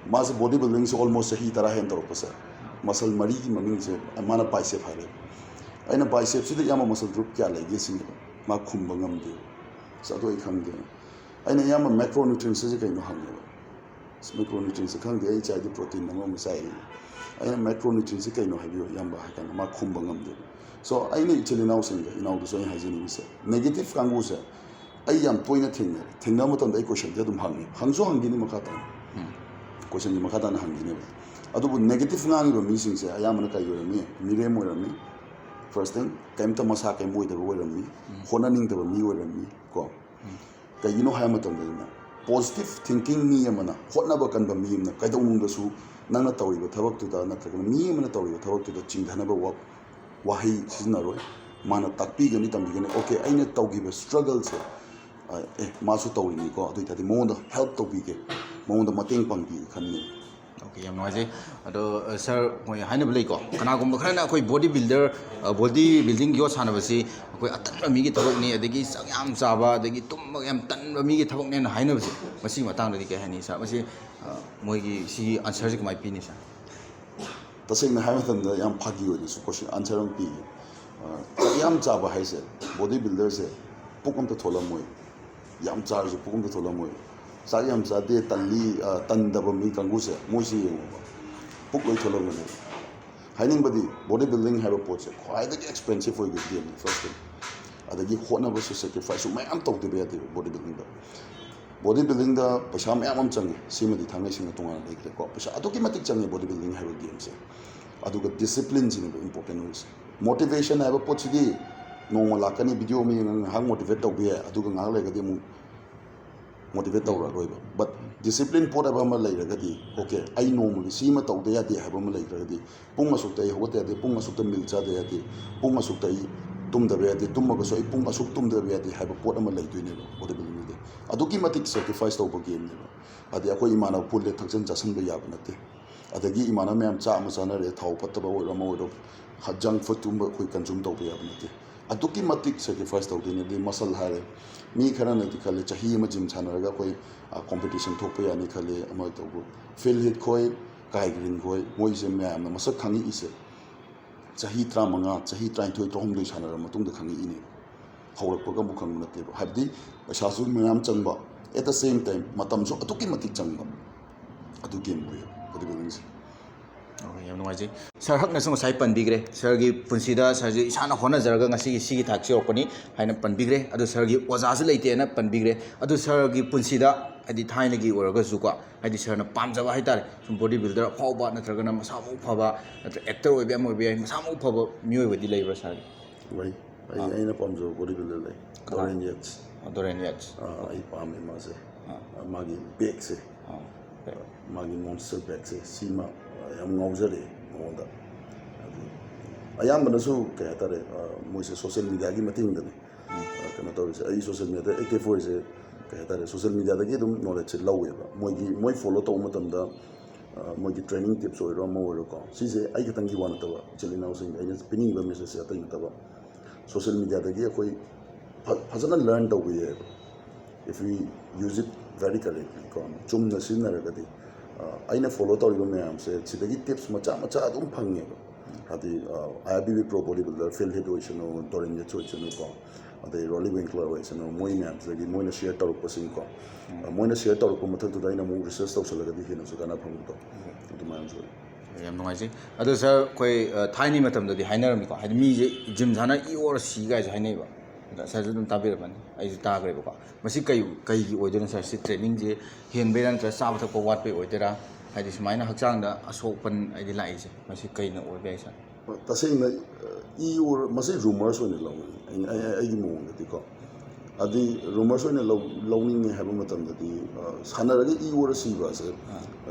ꯃꯥꯁꯦ body building ꯁꯦ almost ꯆꯍꯤ ꯇꯔꯥ ꯍꯦꯟꯅ ꯇꯧꯔꯛꯄꯁꯦ, muscle ꯃꯔꯤꯒꯤ ꯃꯃꯤꯡꯁꯦ ꯃꯥꯅ bicep ꯍꯥꯏꯔꯦ꯫ ꯑꯩꯅ bicep ꯁꯤꯗ, "ꯏꯌꯥꯝꯕ, muscle group ꯀꯌꯥ ꯂꯩꯒꯦ?" ꯁꯤꯅꯦꯕ꯫ ꯃꯥ ꯈꯨꯝꯕ ꯉꯝꯗꯦꯕ꯫ ꯑꯁ, ꯑꯗꯨ ꯑꯩ ꯈꯪꯗꯦ꯫ ꯑꯩꯅ, "ꯏꯌꯥꯝꯕ, macronutrients ꯁꯦ ꯀꯩꯅꯣ?" ꯍꯪꯉꯦꯕ꯫ "ꯑꯁ, macronutrients ꯁꯦ ꯈꯪꯗꯦ, ꯑꯩ ꯆꯥꯏꯗꯤ protein ꯑꯃ ꯑꯃ ꯆꯥꯏ"꯫ ꯑꯩꯅ, "Macronutrients ꯁꯦ ꯀꯩꯅꯣ ꯍꯥꯏꯕꯤꯌꯨ, ꯏꯌꯥꯝꯕ?" ꯍꯥꯏ ꯀꯥꯟꯗ ꯃꯥ ꯈꯨꯝꯕ ꯉꯝꯗꯦꯕ꯫ So, ꯑꯩꯅ ꯏꯆꯤꯜ ꯏꯅꯥꯎꯁꯤꯡꯗ, ꯏꯅꯥꯎꯗꯁꯨ ꯑꯩꯅ ꯍꯥꯏꯖꯅꯤꯡꯉꯤꯁꯦ, negative ꯀꯥꯡꯕꯨꯁꯦ ꯑꯩ ꯌꯥꯝ ꯇꯣꯏꯅ ꯊꯦꯡꯅꯔꯦ꯫ ꯊꯦꯡꯅꯕ ꯃꯇꯝꯗ ꯑꯩ question ꯁꯦ ꯑꯗꯨꯝ ꯍꯪꯉꯦ, ꯍꯪꯁꯨ ꯍꯪꯈꯤꯅꯤ ꯃꯈꯥ ꯇꯥꯅ꯫ ꯎꯝ꯫ Question ꯁꯦ ꯃꯈꯥ ꯇꯥꯅ ꯍꯪꯈꯤꯅꯦꯕ꯫ ꯑꯗꯨꯕꯨ negative ꯉꯥꯡꯉꯤꯕ ꯃꯤꯁꯤꯡꯁꯦ ꯑꯌꯥꯝꯕꯅ ꯀꯔꯤ ꯑꯣꯏꯔꯝꯃꯤ? ꯃꯤꯔꯦꯝ ꯑꯣꯏꯔꯝꯃꯤ, First thing, ꯀꯩꯝꯇ ꯃꯁꯥ ꯀꯩꯝ ꯑꯣꯏꯗꯕ ꯑꯣꯏꯔꯝꯃꯤ, ꯍꯣꯠꯅꯅꯤꯡꯗꯕ ꯃꯤ ꯑꯣꯏꯔꯝꯃꯤ ꯀꯣ꯫ ꯀꯩꯒꯤꯅꯣ ꯍꯥꯏꯕ ꯃꯇꯝꯗ, positive thinking ꯃꯤ ꯑꯃꯅ, ꯍꯣꯠꯅꯕ ꯀꯟꯕ ꯃꯤ ꯑꯃꯅ ꯀꯩꯗꯧꯅꯨꯡꯗꯁꯨ ꯅꯪꯅ ꯇꯧꯔꯤꯕ ꯊꯕꯛꯇꯨꯗ ꯅꯠꯇ꯭ꯔꯒꯅ ꯃꯤ ꯑꯃꯅ ꯇꯧꯔꯤꯕ ꯊꯕꯛꯇꯨꯗ ꯆꯤꯡꯊꯅꯕ ꯋꯥ-, ꯋꯥꯍꯩ ꯁꯤꯖꯤꯟꯅꯔꯣꯏ꯫ ꯃꯥꯅ ꯇꯥꯛꯄꯤꯒꯅꯤ, ꯇꯝꯕꯤꯒꯅꯤ, "ꯑꯣꯀꯦ, ꯑꯩꯅ ꯇꯧꯈꯤꯕ struggleꯁꯦ, ꯑ, ꯑꯦ, ꯃꯥꯁꯨ ꯇꯧꯔꯤꯅꯤꯀꯣ, ꯑꯗꯨ ꯑꯣꯏ ꯇꯥꯔꯗꯤ ꯃꯉꯣꯟꯗ help ꯇꯧꯕꯤꯒꯦ, ꯃꯉꯣꯟꯗ ꯃꯇꯦꯡ ꯄꯥꯡꯕꯤꯒꯦ" ꯈꯟꯒꯅꯤ꯫ ꯑꯣꯀꯦ, ꯌꯥꯝ ꯅꯨꯡꯉꯥꯏꯖꯩ꯫ ꯑꯗꯣ, ꯑ, ꯁꯥꯔ, ꯃꯣꯏ ꯍꯥꯏꯅꯕ ꯂꯩꯀꯣ, ꯀꯅꯥꯒꯨꯝꯕ ꯈꯔꯅ ꯑꯩꯈꯣꯏ body builder, ꯑ, body building ꯌꯣꯠ ꯁꯥꯟꯅꯕꯁꯤ ꯑꯩꯈꯣꯏ ꯑꯇꯟꯕ ꯃꯤꯒꯤ ꯊꯕꯛꯅꯤ, ꯑꯗꯒꯤ ꯆꯥꯛ ꯌꯥꯝ ꯆꯥꯕ, ꯑꯗꯒꯤ ꯇꯨꯝꯕ ꯌꯥꯝ ꯇꯟꯕ ꯃꯤꯒꯤ ꯊꯕꯛꯅꯦꯅ ꯍꯥꯏꯅꯕꯁꯦ, ꯃꯁꯤꯒꯤ ꯃꯇꯥꯡꯗꯗꯤ ꯀꯩ ꯍꯥꯏꯅꯤ, ꯁꯥꯔ? ꯃꯁꯤ, ꯑ, ꯃꯣꯏꯒꯤ ꯁꯤꯒꯤ answerꯁꯤ ꯀꯃꯥꯏꯅ ꯄꯤꯅꯤ, ꯁꯥꯔ? ꯇꯁꯦꯡꯅ ꯍꯥꯏꯕ ꯃꯇꯝꯗ, ꯌꯥꯝ ꯐꯥꯒꯤ ꯑꯣꯏꯅꯁꯨ question, answer ꯑꯃ ꯄꯤꯒꯦ꯫ ꯑ, ꯆꯥꯛ ꯌꯥꯝ ꯆꯥꯕ ꯍꯥꯏꯁꯦ, body builderꯁꯦ ꯄꯨꯛ ꯑꯝꯇ ꯊꯣꯛꯂꯝꯃꯣꯏ꯫ ꯌꯥꯝ ꯆꯥꯔꯁꯨ ꯄꯨꯛ ꯑꯝꯇ ꯊꯣꯛꯂꯝꯃꯣꯏ꯫ ꯆꯥꯛ ꯌꯥꯝ ꯆꯥꯗꯦ, ꯇꯜꯂꯤ, ꯑ, ꯇꯟꯗꯕ ꯃꯤ ꯀꯥꯡꯕꯨꯁꯦ, ꯃꯣꯏꯁꯤ ꯌꯦꯡꯉꯣꯕ, ꯄꯨꯛ ꯂꯣꯏ ꯊꯣꯛꯂꯝꯒꯅꯤ꯫ ꯍꯥꯏꯅꯤꯡꯕꯗꯤ, body building ꯍꯥꯏꯕ ꯄꯣꯠꯁꯦ ꯈ꯭ꯋꯥꯏꯗꯒꯤ expensive ꯑꯣꯏꯕ gameꯅꯤ, first thing꯫ ꯑꯗꯒꯤ ꯍꯣꯠꯅꯕꯁꯨ, sacrificeꯁꯨ ꯃꯌꯥꯝ ꯇꯧꯗꯕ ꯌꯥꯗꯦꯕ body buildingꯗ꯫ Body buildingꯗ ꯄꯩꯁꯥ ꯃꯌꯥꯝ ꯑꯃ ꯆꯪꯉꯤ, ꯁꯤꯃꯗꯤ ꯊꯥꯡꯉꯩ ꯁꯦꯡꯅ ꯇꯣꯉꯥꯟꯅ ꯂꯩꯈ꯭ꯔꯦꯀꯣ꯫ ꯄꯩꯁꯥ ꯑꯗꯨꯛꯀꯤ ꯃꯇꯤꯛ ꯆꯪꯉꯤ body building ꯍꯥꯏꯕ gameꯁꯦ꯫ ꯑꯗꯨꯒ disciplineꯁꯤꯅꯦꯕ important ꯑꯣꯏꯔꯤꯁꯦ꯫ Motivationꯍꯥꯏꯕ ꯄꯣꯠꯁꯤꯗꯤ ꯅꯣꯡꯃ ꯂꯥꯛꯀꯅꯤ, video ꯑꯃ ꯌꯦꯡꯉꯒ ꯉꯥꯏꯍꯥꯛ motivate ꯇꯧꯕ ꯌꯥꯏ, ꯑꯗꯨꯒ ꯉꯥꯏꯍꯥꯛ ꯂꯩꯔꯒꯗꯤ ꯑꯃꯨꯛ motivate ꯇꯧꯔꯛꯑꯔꯣꯏꯕ꯫ But discipline ꯄꯣꯠ ꯍꯥꯏꯕ ꯑꯃ ꯂꯩꯔꯒꯗꯤ, okay, ꯑꯩ ꯅꯣꯡꯃꯒꯤ ꯁꯤ ꯑꯃ ꯇꯧꯗ ꯌꯥꯗꯦ ꯍꯥꯏꯕ ꯑꯃ ꯂꯩꯈ꯭ꯔꯒꯗꯤ, ꯄꯨꯡ ꯑꯁꯨꯛꯇ ꯑꯩ ꯍꯧꯒꯠꯇ ꯌꯥꯗꯦ, ꯄꯨꯡ ꯑꯁꯨꯛꯇ meal ꯆꯥꯗ ꯌꯥꯗꯦ, ꯄꯨꯡ ꯑꯁꯨꯛꯇ ꯑꯩ ꯇꯨꯝꯗꯕ ꯌꯥꯗꯦ, ꯇꯨꯝꯃꯒꯁꯨ ꯑꯩ ꯄꯨꯡ ꯑꯁꯨꯛ ꯇꯨꯝꯗꯕ ꯌꯥꯗꯦ ꯍꯥꯏꯕ ꯄꯣꯠ ꯑꯃ ꯂꯩꯗꯣꯏꯅꯦꯕ body buildingꯗꯗꯤ꯫ ꯑꯗꯨꯛꯀꯤ ꯃꯇꯤꯛ sacrifice ꯇꯧꯕ gameꯅꯦꯕ꯫ ꯑꯗꯩ ꯑꯩꯈꯣꯏ ꯏꯃꯥꯟꯅꯕ ꯄꯨꯜꯂꯦ, ꯊꯛꯆꯟ ꯆꯥꯁꯟꯕ ꯌꯥꯕ ꯅꯠꯇꯦ꯫ ꯑꯗꯒꯤ ꯏꯃꯥꯟꯅꯕ ꯃꯌꯥꯝ ꯆꯥꯛ ꯑꯃ ꯆꯥꯅꯔꯦ, ꯊꯥꯎ ꯐꯠꯇꯕ ꯑꯣꯏꯔꯣ ꯑꯃ ꯑꯣꯏꯔꯣ, junk foodꯀꯨꯝꯕ ꯑꯩꯈꯣꯏ consume ꯇꯧꯕ ꯌꯥꯕ ꯅꯠꯇꯦ꯫ ꯑꯗꯨꯛꯀꯤ ꯃꯇꯤꯛ sacrifice ꯇꯧꯗꯣꯏꯅꯦ꯫ ꯑꯗꯩ muscle ꯍꯥꯏꯔꯦ, ꯃꯤ ꯈꯔꯅꯗꯤ ꯈꯜꯂꯦ ꯆꯍꯤ ꯑꯃ gym ꯁꯥꯟꯅꯔꯒ ꯑꯩꯈꯣꯏ, ꯑ, competition ꯊꯣꯛꯄ ꯌꯥꯅꯤ ꯈꯜꯂꯦ, ꯑꯃ ꯇꯧꯕ꯫ Phil Heath ꯈꯣꯏ, Kai Greene ꯈꯣꯏ, ꯃꯣꯏꯁꯦ ꯃꯌꯥꯝꯅ ꯃꯁꯛ ꯈꯪꯉꯛꯏꯁꯦ ꯆꯍꯤ ꯇꯔꯥꯃꯉꯥ, ꯆꯍꯤ ꯇꯔꯥꯅꯤꯊꯣꯏ, ꯇꯔꯥꯍꯨꯝꯗꯣꯏ ꯁꯥꯟꯅꯔꯕ ꯃꯇꯨꯡꯗ ꯈꯪꯉꯛꯏꯅꯦ꯫ ꯍꯧꯔꯛꯄꯒ ꯑꯃꯨꯛ ꯈꯪꯕ ꯅꯠꯇꯦꯕ꯫ ꯍꯥꯏꯕꯗꯤ ꯄꯩꯁꯥꯁꯨ ꯃꯌꯥꯝ ꯆꯪꯕ, at the same time ꯃꯇꯝꯁꯨ ꯑꯗꯨꯛꯀꯤ ꯃꯇꯤꯛ ꯆꯪꯕ꯫ ꯑꯗꯨ game ꯑꯣꯏꯌꯦ body buildingꯁꯦ꯫ ꯑꯣ, ꯌꯥꯝ ꯅꯨꯡꯉꯥꯏꯖꯩ꯫ ꯁꯥꯔ ꯍꯛꯅꯁꯨ ꯉꯁꯥꯏ ꯄꯟꯕꯤꯈ꯭ꯔꯦ, ꯁꯥꯔꯒꯤ ꯄꯨꯟꯁꯤꯗ ꯁꯥꯔꯁꯦ ꯏꯁꯥꯅ ꯍꯣꯠꯅꯖꯔꯒ ꯉꯁꯤꯒꯤ ꯁꯤꯒꯤ ꯊꯥꯛꯁꯤ ꯌꯧꯔꯛꯄꯅꯤ ꯍꯥꯏꯅ ꯄꯟꯕꯤꯈ꯭ꯔꯦ꯫ ꯑꯗꯨ ꯁꯥꯔꯒꯤ ꯑꯣꯖꯥꯁꯨ ꯂꯩꯇꯦꯅ ꯄꯟꯕꯤꯈ꯭ꯔꯦ꯫ ꯑꯗꯨ ꯁꯥꯔꯒꯤ ꯄꯨꯟꯁꯤꯗ, ꯍꯥꯏꯗꯤ ꯊꯥꯏꯅꯒꯤ ꯑꯣꯏꯔꯒꯁꯨꯀꯣ, ꯍꯥꯏꯗꯤ ꯁꯥꯔꯅ ꯄꯥꯝꯖꯕ ꯍꯥꯏꯇꯥꯔꯦ, ꯁꯨꯝ ꯕꯣꯗꯤ ꯕꯤꯜꯗꯔ ꯑꯐꯥꯎꯕ ꯅꯠꯇ꯭ꯔꯒꯅ ꯃꯁꯥ ꯃꯎ ꯐꯕ, ꯅꯠꯇ꯭ꯔꯒ ꯑꯦꯛꯇꯔ ꯑꯣꯏꯕ ꯌꯥꯏ, ꯑꯃ ꯑꯣꯏꯕ ꯌꯥꯏ, ꯃꯁꯥ ꯃꯎ ꯐꯕ ꯃꯤꯑꯣꯏ ꯑꯣꯏꯕꯗꯤ ꯂꯩꯕ꯭ꯔꯥ ꯁꯥꯔꯒꯤ? ꯂꯩ꯫ ꯑꯩ ꯑꯩꯅ ꯄꯥꯝꯖꯕ ꯕꯣꯗꯤ ꯕꯤꯜꯗꯔ ꯂꯩ, ꯗꯣꯔꯦꯟ ꯌꯦꯠꯁ꯫ ꯗꯣꯔꯦꯟ ꯌꯦꯠꯁ꯫ ꯑꯩ ꯄꯥꯝꯃꯦ ꯃꯥꯁꯦ꯫ ꯃꯥꯒꯤ ꯕꯦꯛꯁꯦ, ꯃꯥꯒꯤ ꯃꯣꯟꯁꯇꯔ ꯕꯦꯛꯁꯦ, ꯁꯤꯃ ꯌꯥꯝ ꯉꯥꯎꯖꯔꯛꯑꯦ ꯃꯉꯣꯟꯗ꯫ ꯍꯥꯏꯗꯤ ꯑꯌꯥꯝꯕꯅꯁꯨ ꯀꯩ ꯍꯥꯏꯇꯥꯔꯦ, ꯃꯣꯏꯁꯦ ꯁꯣꯁꯦꯜ ꯃꯤꯗꯤꯌꯥꯒꯤ ꯃꯇꯦꯡꯗꯅꯦ ꯀꯩꯅꯣ ꯇꯧꯔꯤꯁꯦ꯫ ꯑꯩ ꯁꯣꯁꯦꯜ ꯃꯤꯗꯤꯌꯥꯗ ꯑꯦꯛꯇꯤꯞ ꯑꯣꯏꯔꯤꯁꯦ ꯀꯩ ꯍꯥꯏꯇꯥꯔꯦ, ꯁꯣꯁꯦꯜ ꯃꯤꯗꯤꯌꯥꯗꯒꯤ ꯑꯗꯨꯝ ꯅꯣꯂꯦꯖꯁꯦ ꯂꯧꯋꯦꯕ꯫ ꯃꯣꯏꯒꯤ, ꯃꯣꯏ ꯐꯣꯂꯣ ꯇꯧꯕ ꯃꯇꯝꯗ ꯃꯣꯏꯒꯤ ꯇ꯭ꯔꯦꯅꯤꯡ ꯇꯤꯞꯁ ꯑꯣꯏꯔꯣ, ꯑꯃ ꯑꯣꯏꯔꯣꯀꯣ, ꯁꯤꯁꯦ ꯑꯩ ꯈꯛꯇꯪꯒꯤ ꯋꯥ ꯅꯠꯇꯕ, ꯏꯆꯤꯜ ꯏꯅꯥꯎꯁꯤꯡꯗ ꯑꯩꯅ ꯄꯤꯅꯤꯡꯉꯤꯕ ꯃꯦꯁꯦꯖꯁꯦ ꯑꯇꯩ ꯅꯠꯇꯕ, ꯁꯣꯁꯦꯜ ꯃꯤꯗꯤꯌꯥꯗꯒꯤ ꯑꯩꯈꯣꯏ ꯐꯖꯅ ꯂꯔꯟ ꯇꯧꯕ ꯌꯥꯏꯑꯕ, if we use it very correctly ꯀꯣ, ꯆꯨꯝꯅ ꯁꯤꯖꯤꯟꯅꯔꯒꯗꯤ꯫ ꯑꯩꯅ ꯐꯣꯂꯣ ꯇꯧꯔꯤꯕ ꯃꯌꯥꯝꯁꯦ ꯁꯤꯗꯒꯤ ꯇꯤꯞꯁ ꯃꯆꯥ ꯃꯆꯥ ꯑꯗꯨꯝ ꯐꯪꯉꯦꯕ꯫ ꯍꯥꯏꯗꯤ I I B B pro bodybuilder Phil Heath ꯑꯣꯏꯁꯅꯨ, ꯗꯣꯔꯦꯟ ꯌꯦꯠꯁ ꯑꯣꯏꯁꯅꯨꯀꯣ, ꯑꯗꯩ ꯔꯣꯂꯤ ꯋꯤꯡꯀꯂꯔ ꯑꯣꯏꯁꯅꯨ, ꯃꯣꯏ ꯃꯌꯥꯝꯁꯤꯗꯒꯤ ꯃꯣꯏꯅ ꯁꯤꯌꯔ ꯇꯧꯔꯛꯄꯁꯤꯡꯀꯣ, ꯃꯣꯏꯅ ꯁꯤꯌꯔ ꯇꯧꯔꯛꯄ ꯃꯊꯛꯇꯨꯗ ꯑꯩꯅ ꯑꯃꯨꯛ ꯔꯤꯁꯔꯁ ꯇꯧꯁꯜꯂꯒꯗꯤ ꯍꯦꯟꯅꯁꯨ ꯀꯥꯟꯅ ꯐꯪꯕꯗꯣ ꯑꯗꯨꯃꯥꯏꯅꯁꯨ ꯑꯣꯏ꯫ ꯌꯥꯝ ꯅꯨꯡꯉꯥꯏꯖꯩ꯫ ꯑꯗꯣ ꯁꯥꯔ, ꯑꯩꯈꯣꯏ ꯊꯥꯏꯅꯒꯤ ꯃꯇꯝꯗꯗꯤ ꯍꯥꯏꯅꯔꯝꯃꯤꯀꯣ, ꯍꯥꯏꯗꯤ ꯃꯤꯁꯦ ꯖꯤꯝ ꯁꯥꯟꯅ ꯏ ꯑꯣꯔ ꯁꯤ ꯀꯥꯏꯁꯨ ꯍꯥꯏꯅꯩꯕ꯫ ꯑꯗ ꯁꯥꯔꯁꯨ ꯑꯗꯨꯝ ꯇꯥꯕꯤꯔꯝꯃꯅꯤ, ꯑꯩꯁꯨ ꯇꯥꯈ꯭ꯔꯦꯕꯀꯣ꯫ ꯃꯁꯤ ꯀꯩ ꯀꯩꯒꯤ ꯑꯣꯏꯗꯣꯏꯅꯣ ꯁꯥꯔ? ꯁꯤ ꯇ꯭ꯔꯦꯅꯤꯡꯁꯦ ꯍꯦꯟꯕꯩꯔꯥ ꯅꯠꯇ꯭ꯔꯒ ꯆꯥꯕ ꯊꯛꯄ ꯋꯥꯠꯄꯩ ꯑꯣꯏꯗꯣꯏꯔꯥ? ꯍꯥꯏꯗꯤ ꯁꯨꯃꯥꯏꯅ ꯍꯛꯆꯥꯡꯗ ꯑꯁꯣꯛꯄꯟ ꯍꯥꯏꯗꯤ ꯂꯥꯛꯏꯁꯦ, ꯃꯁꯤ ꯀꯩꯅ ꯑꯣꯏꯕ ꯌꯥꯏ ꯁꯥꯔ? ꯇꯁꯦꯡꯅ ꯏ ꯑꯣꯔ ꯃꯁꯤ ꯔꯨꯃꯔꯁ ꯑꯣꯏꯅ ꯂꯧꯅꯤꯡꯉꯤ꯫ ꯑꯩ- ꯑꯩ- ꯑꯩꯒꯤ ꯃꯑꯣꯡꯗꯗꯤꯀꯣ, ꯍꯥꯏꯗꯤ ꯔꯨꯃꯔꯁ ꯑꯣꯏꯅ ꯂꯧ- ꯂꯧꯅꯤꯡꯉꯦ ꯍꯥꯏꯕ ꯃꯇꯝꯗꯗꯤ, ꯁꯥꯟꯅꯔꯒ ꯏ ꯑꯣꯔ ꯁꯤꯕ ꯑꯁꯦ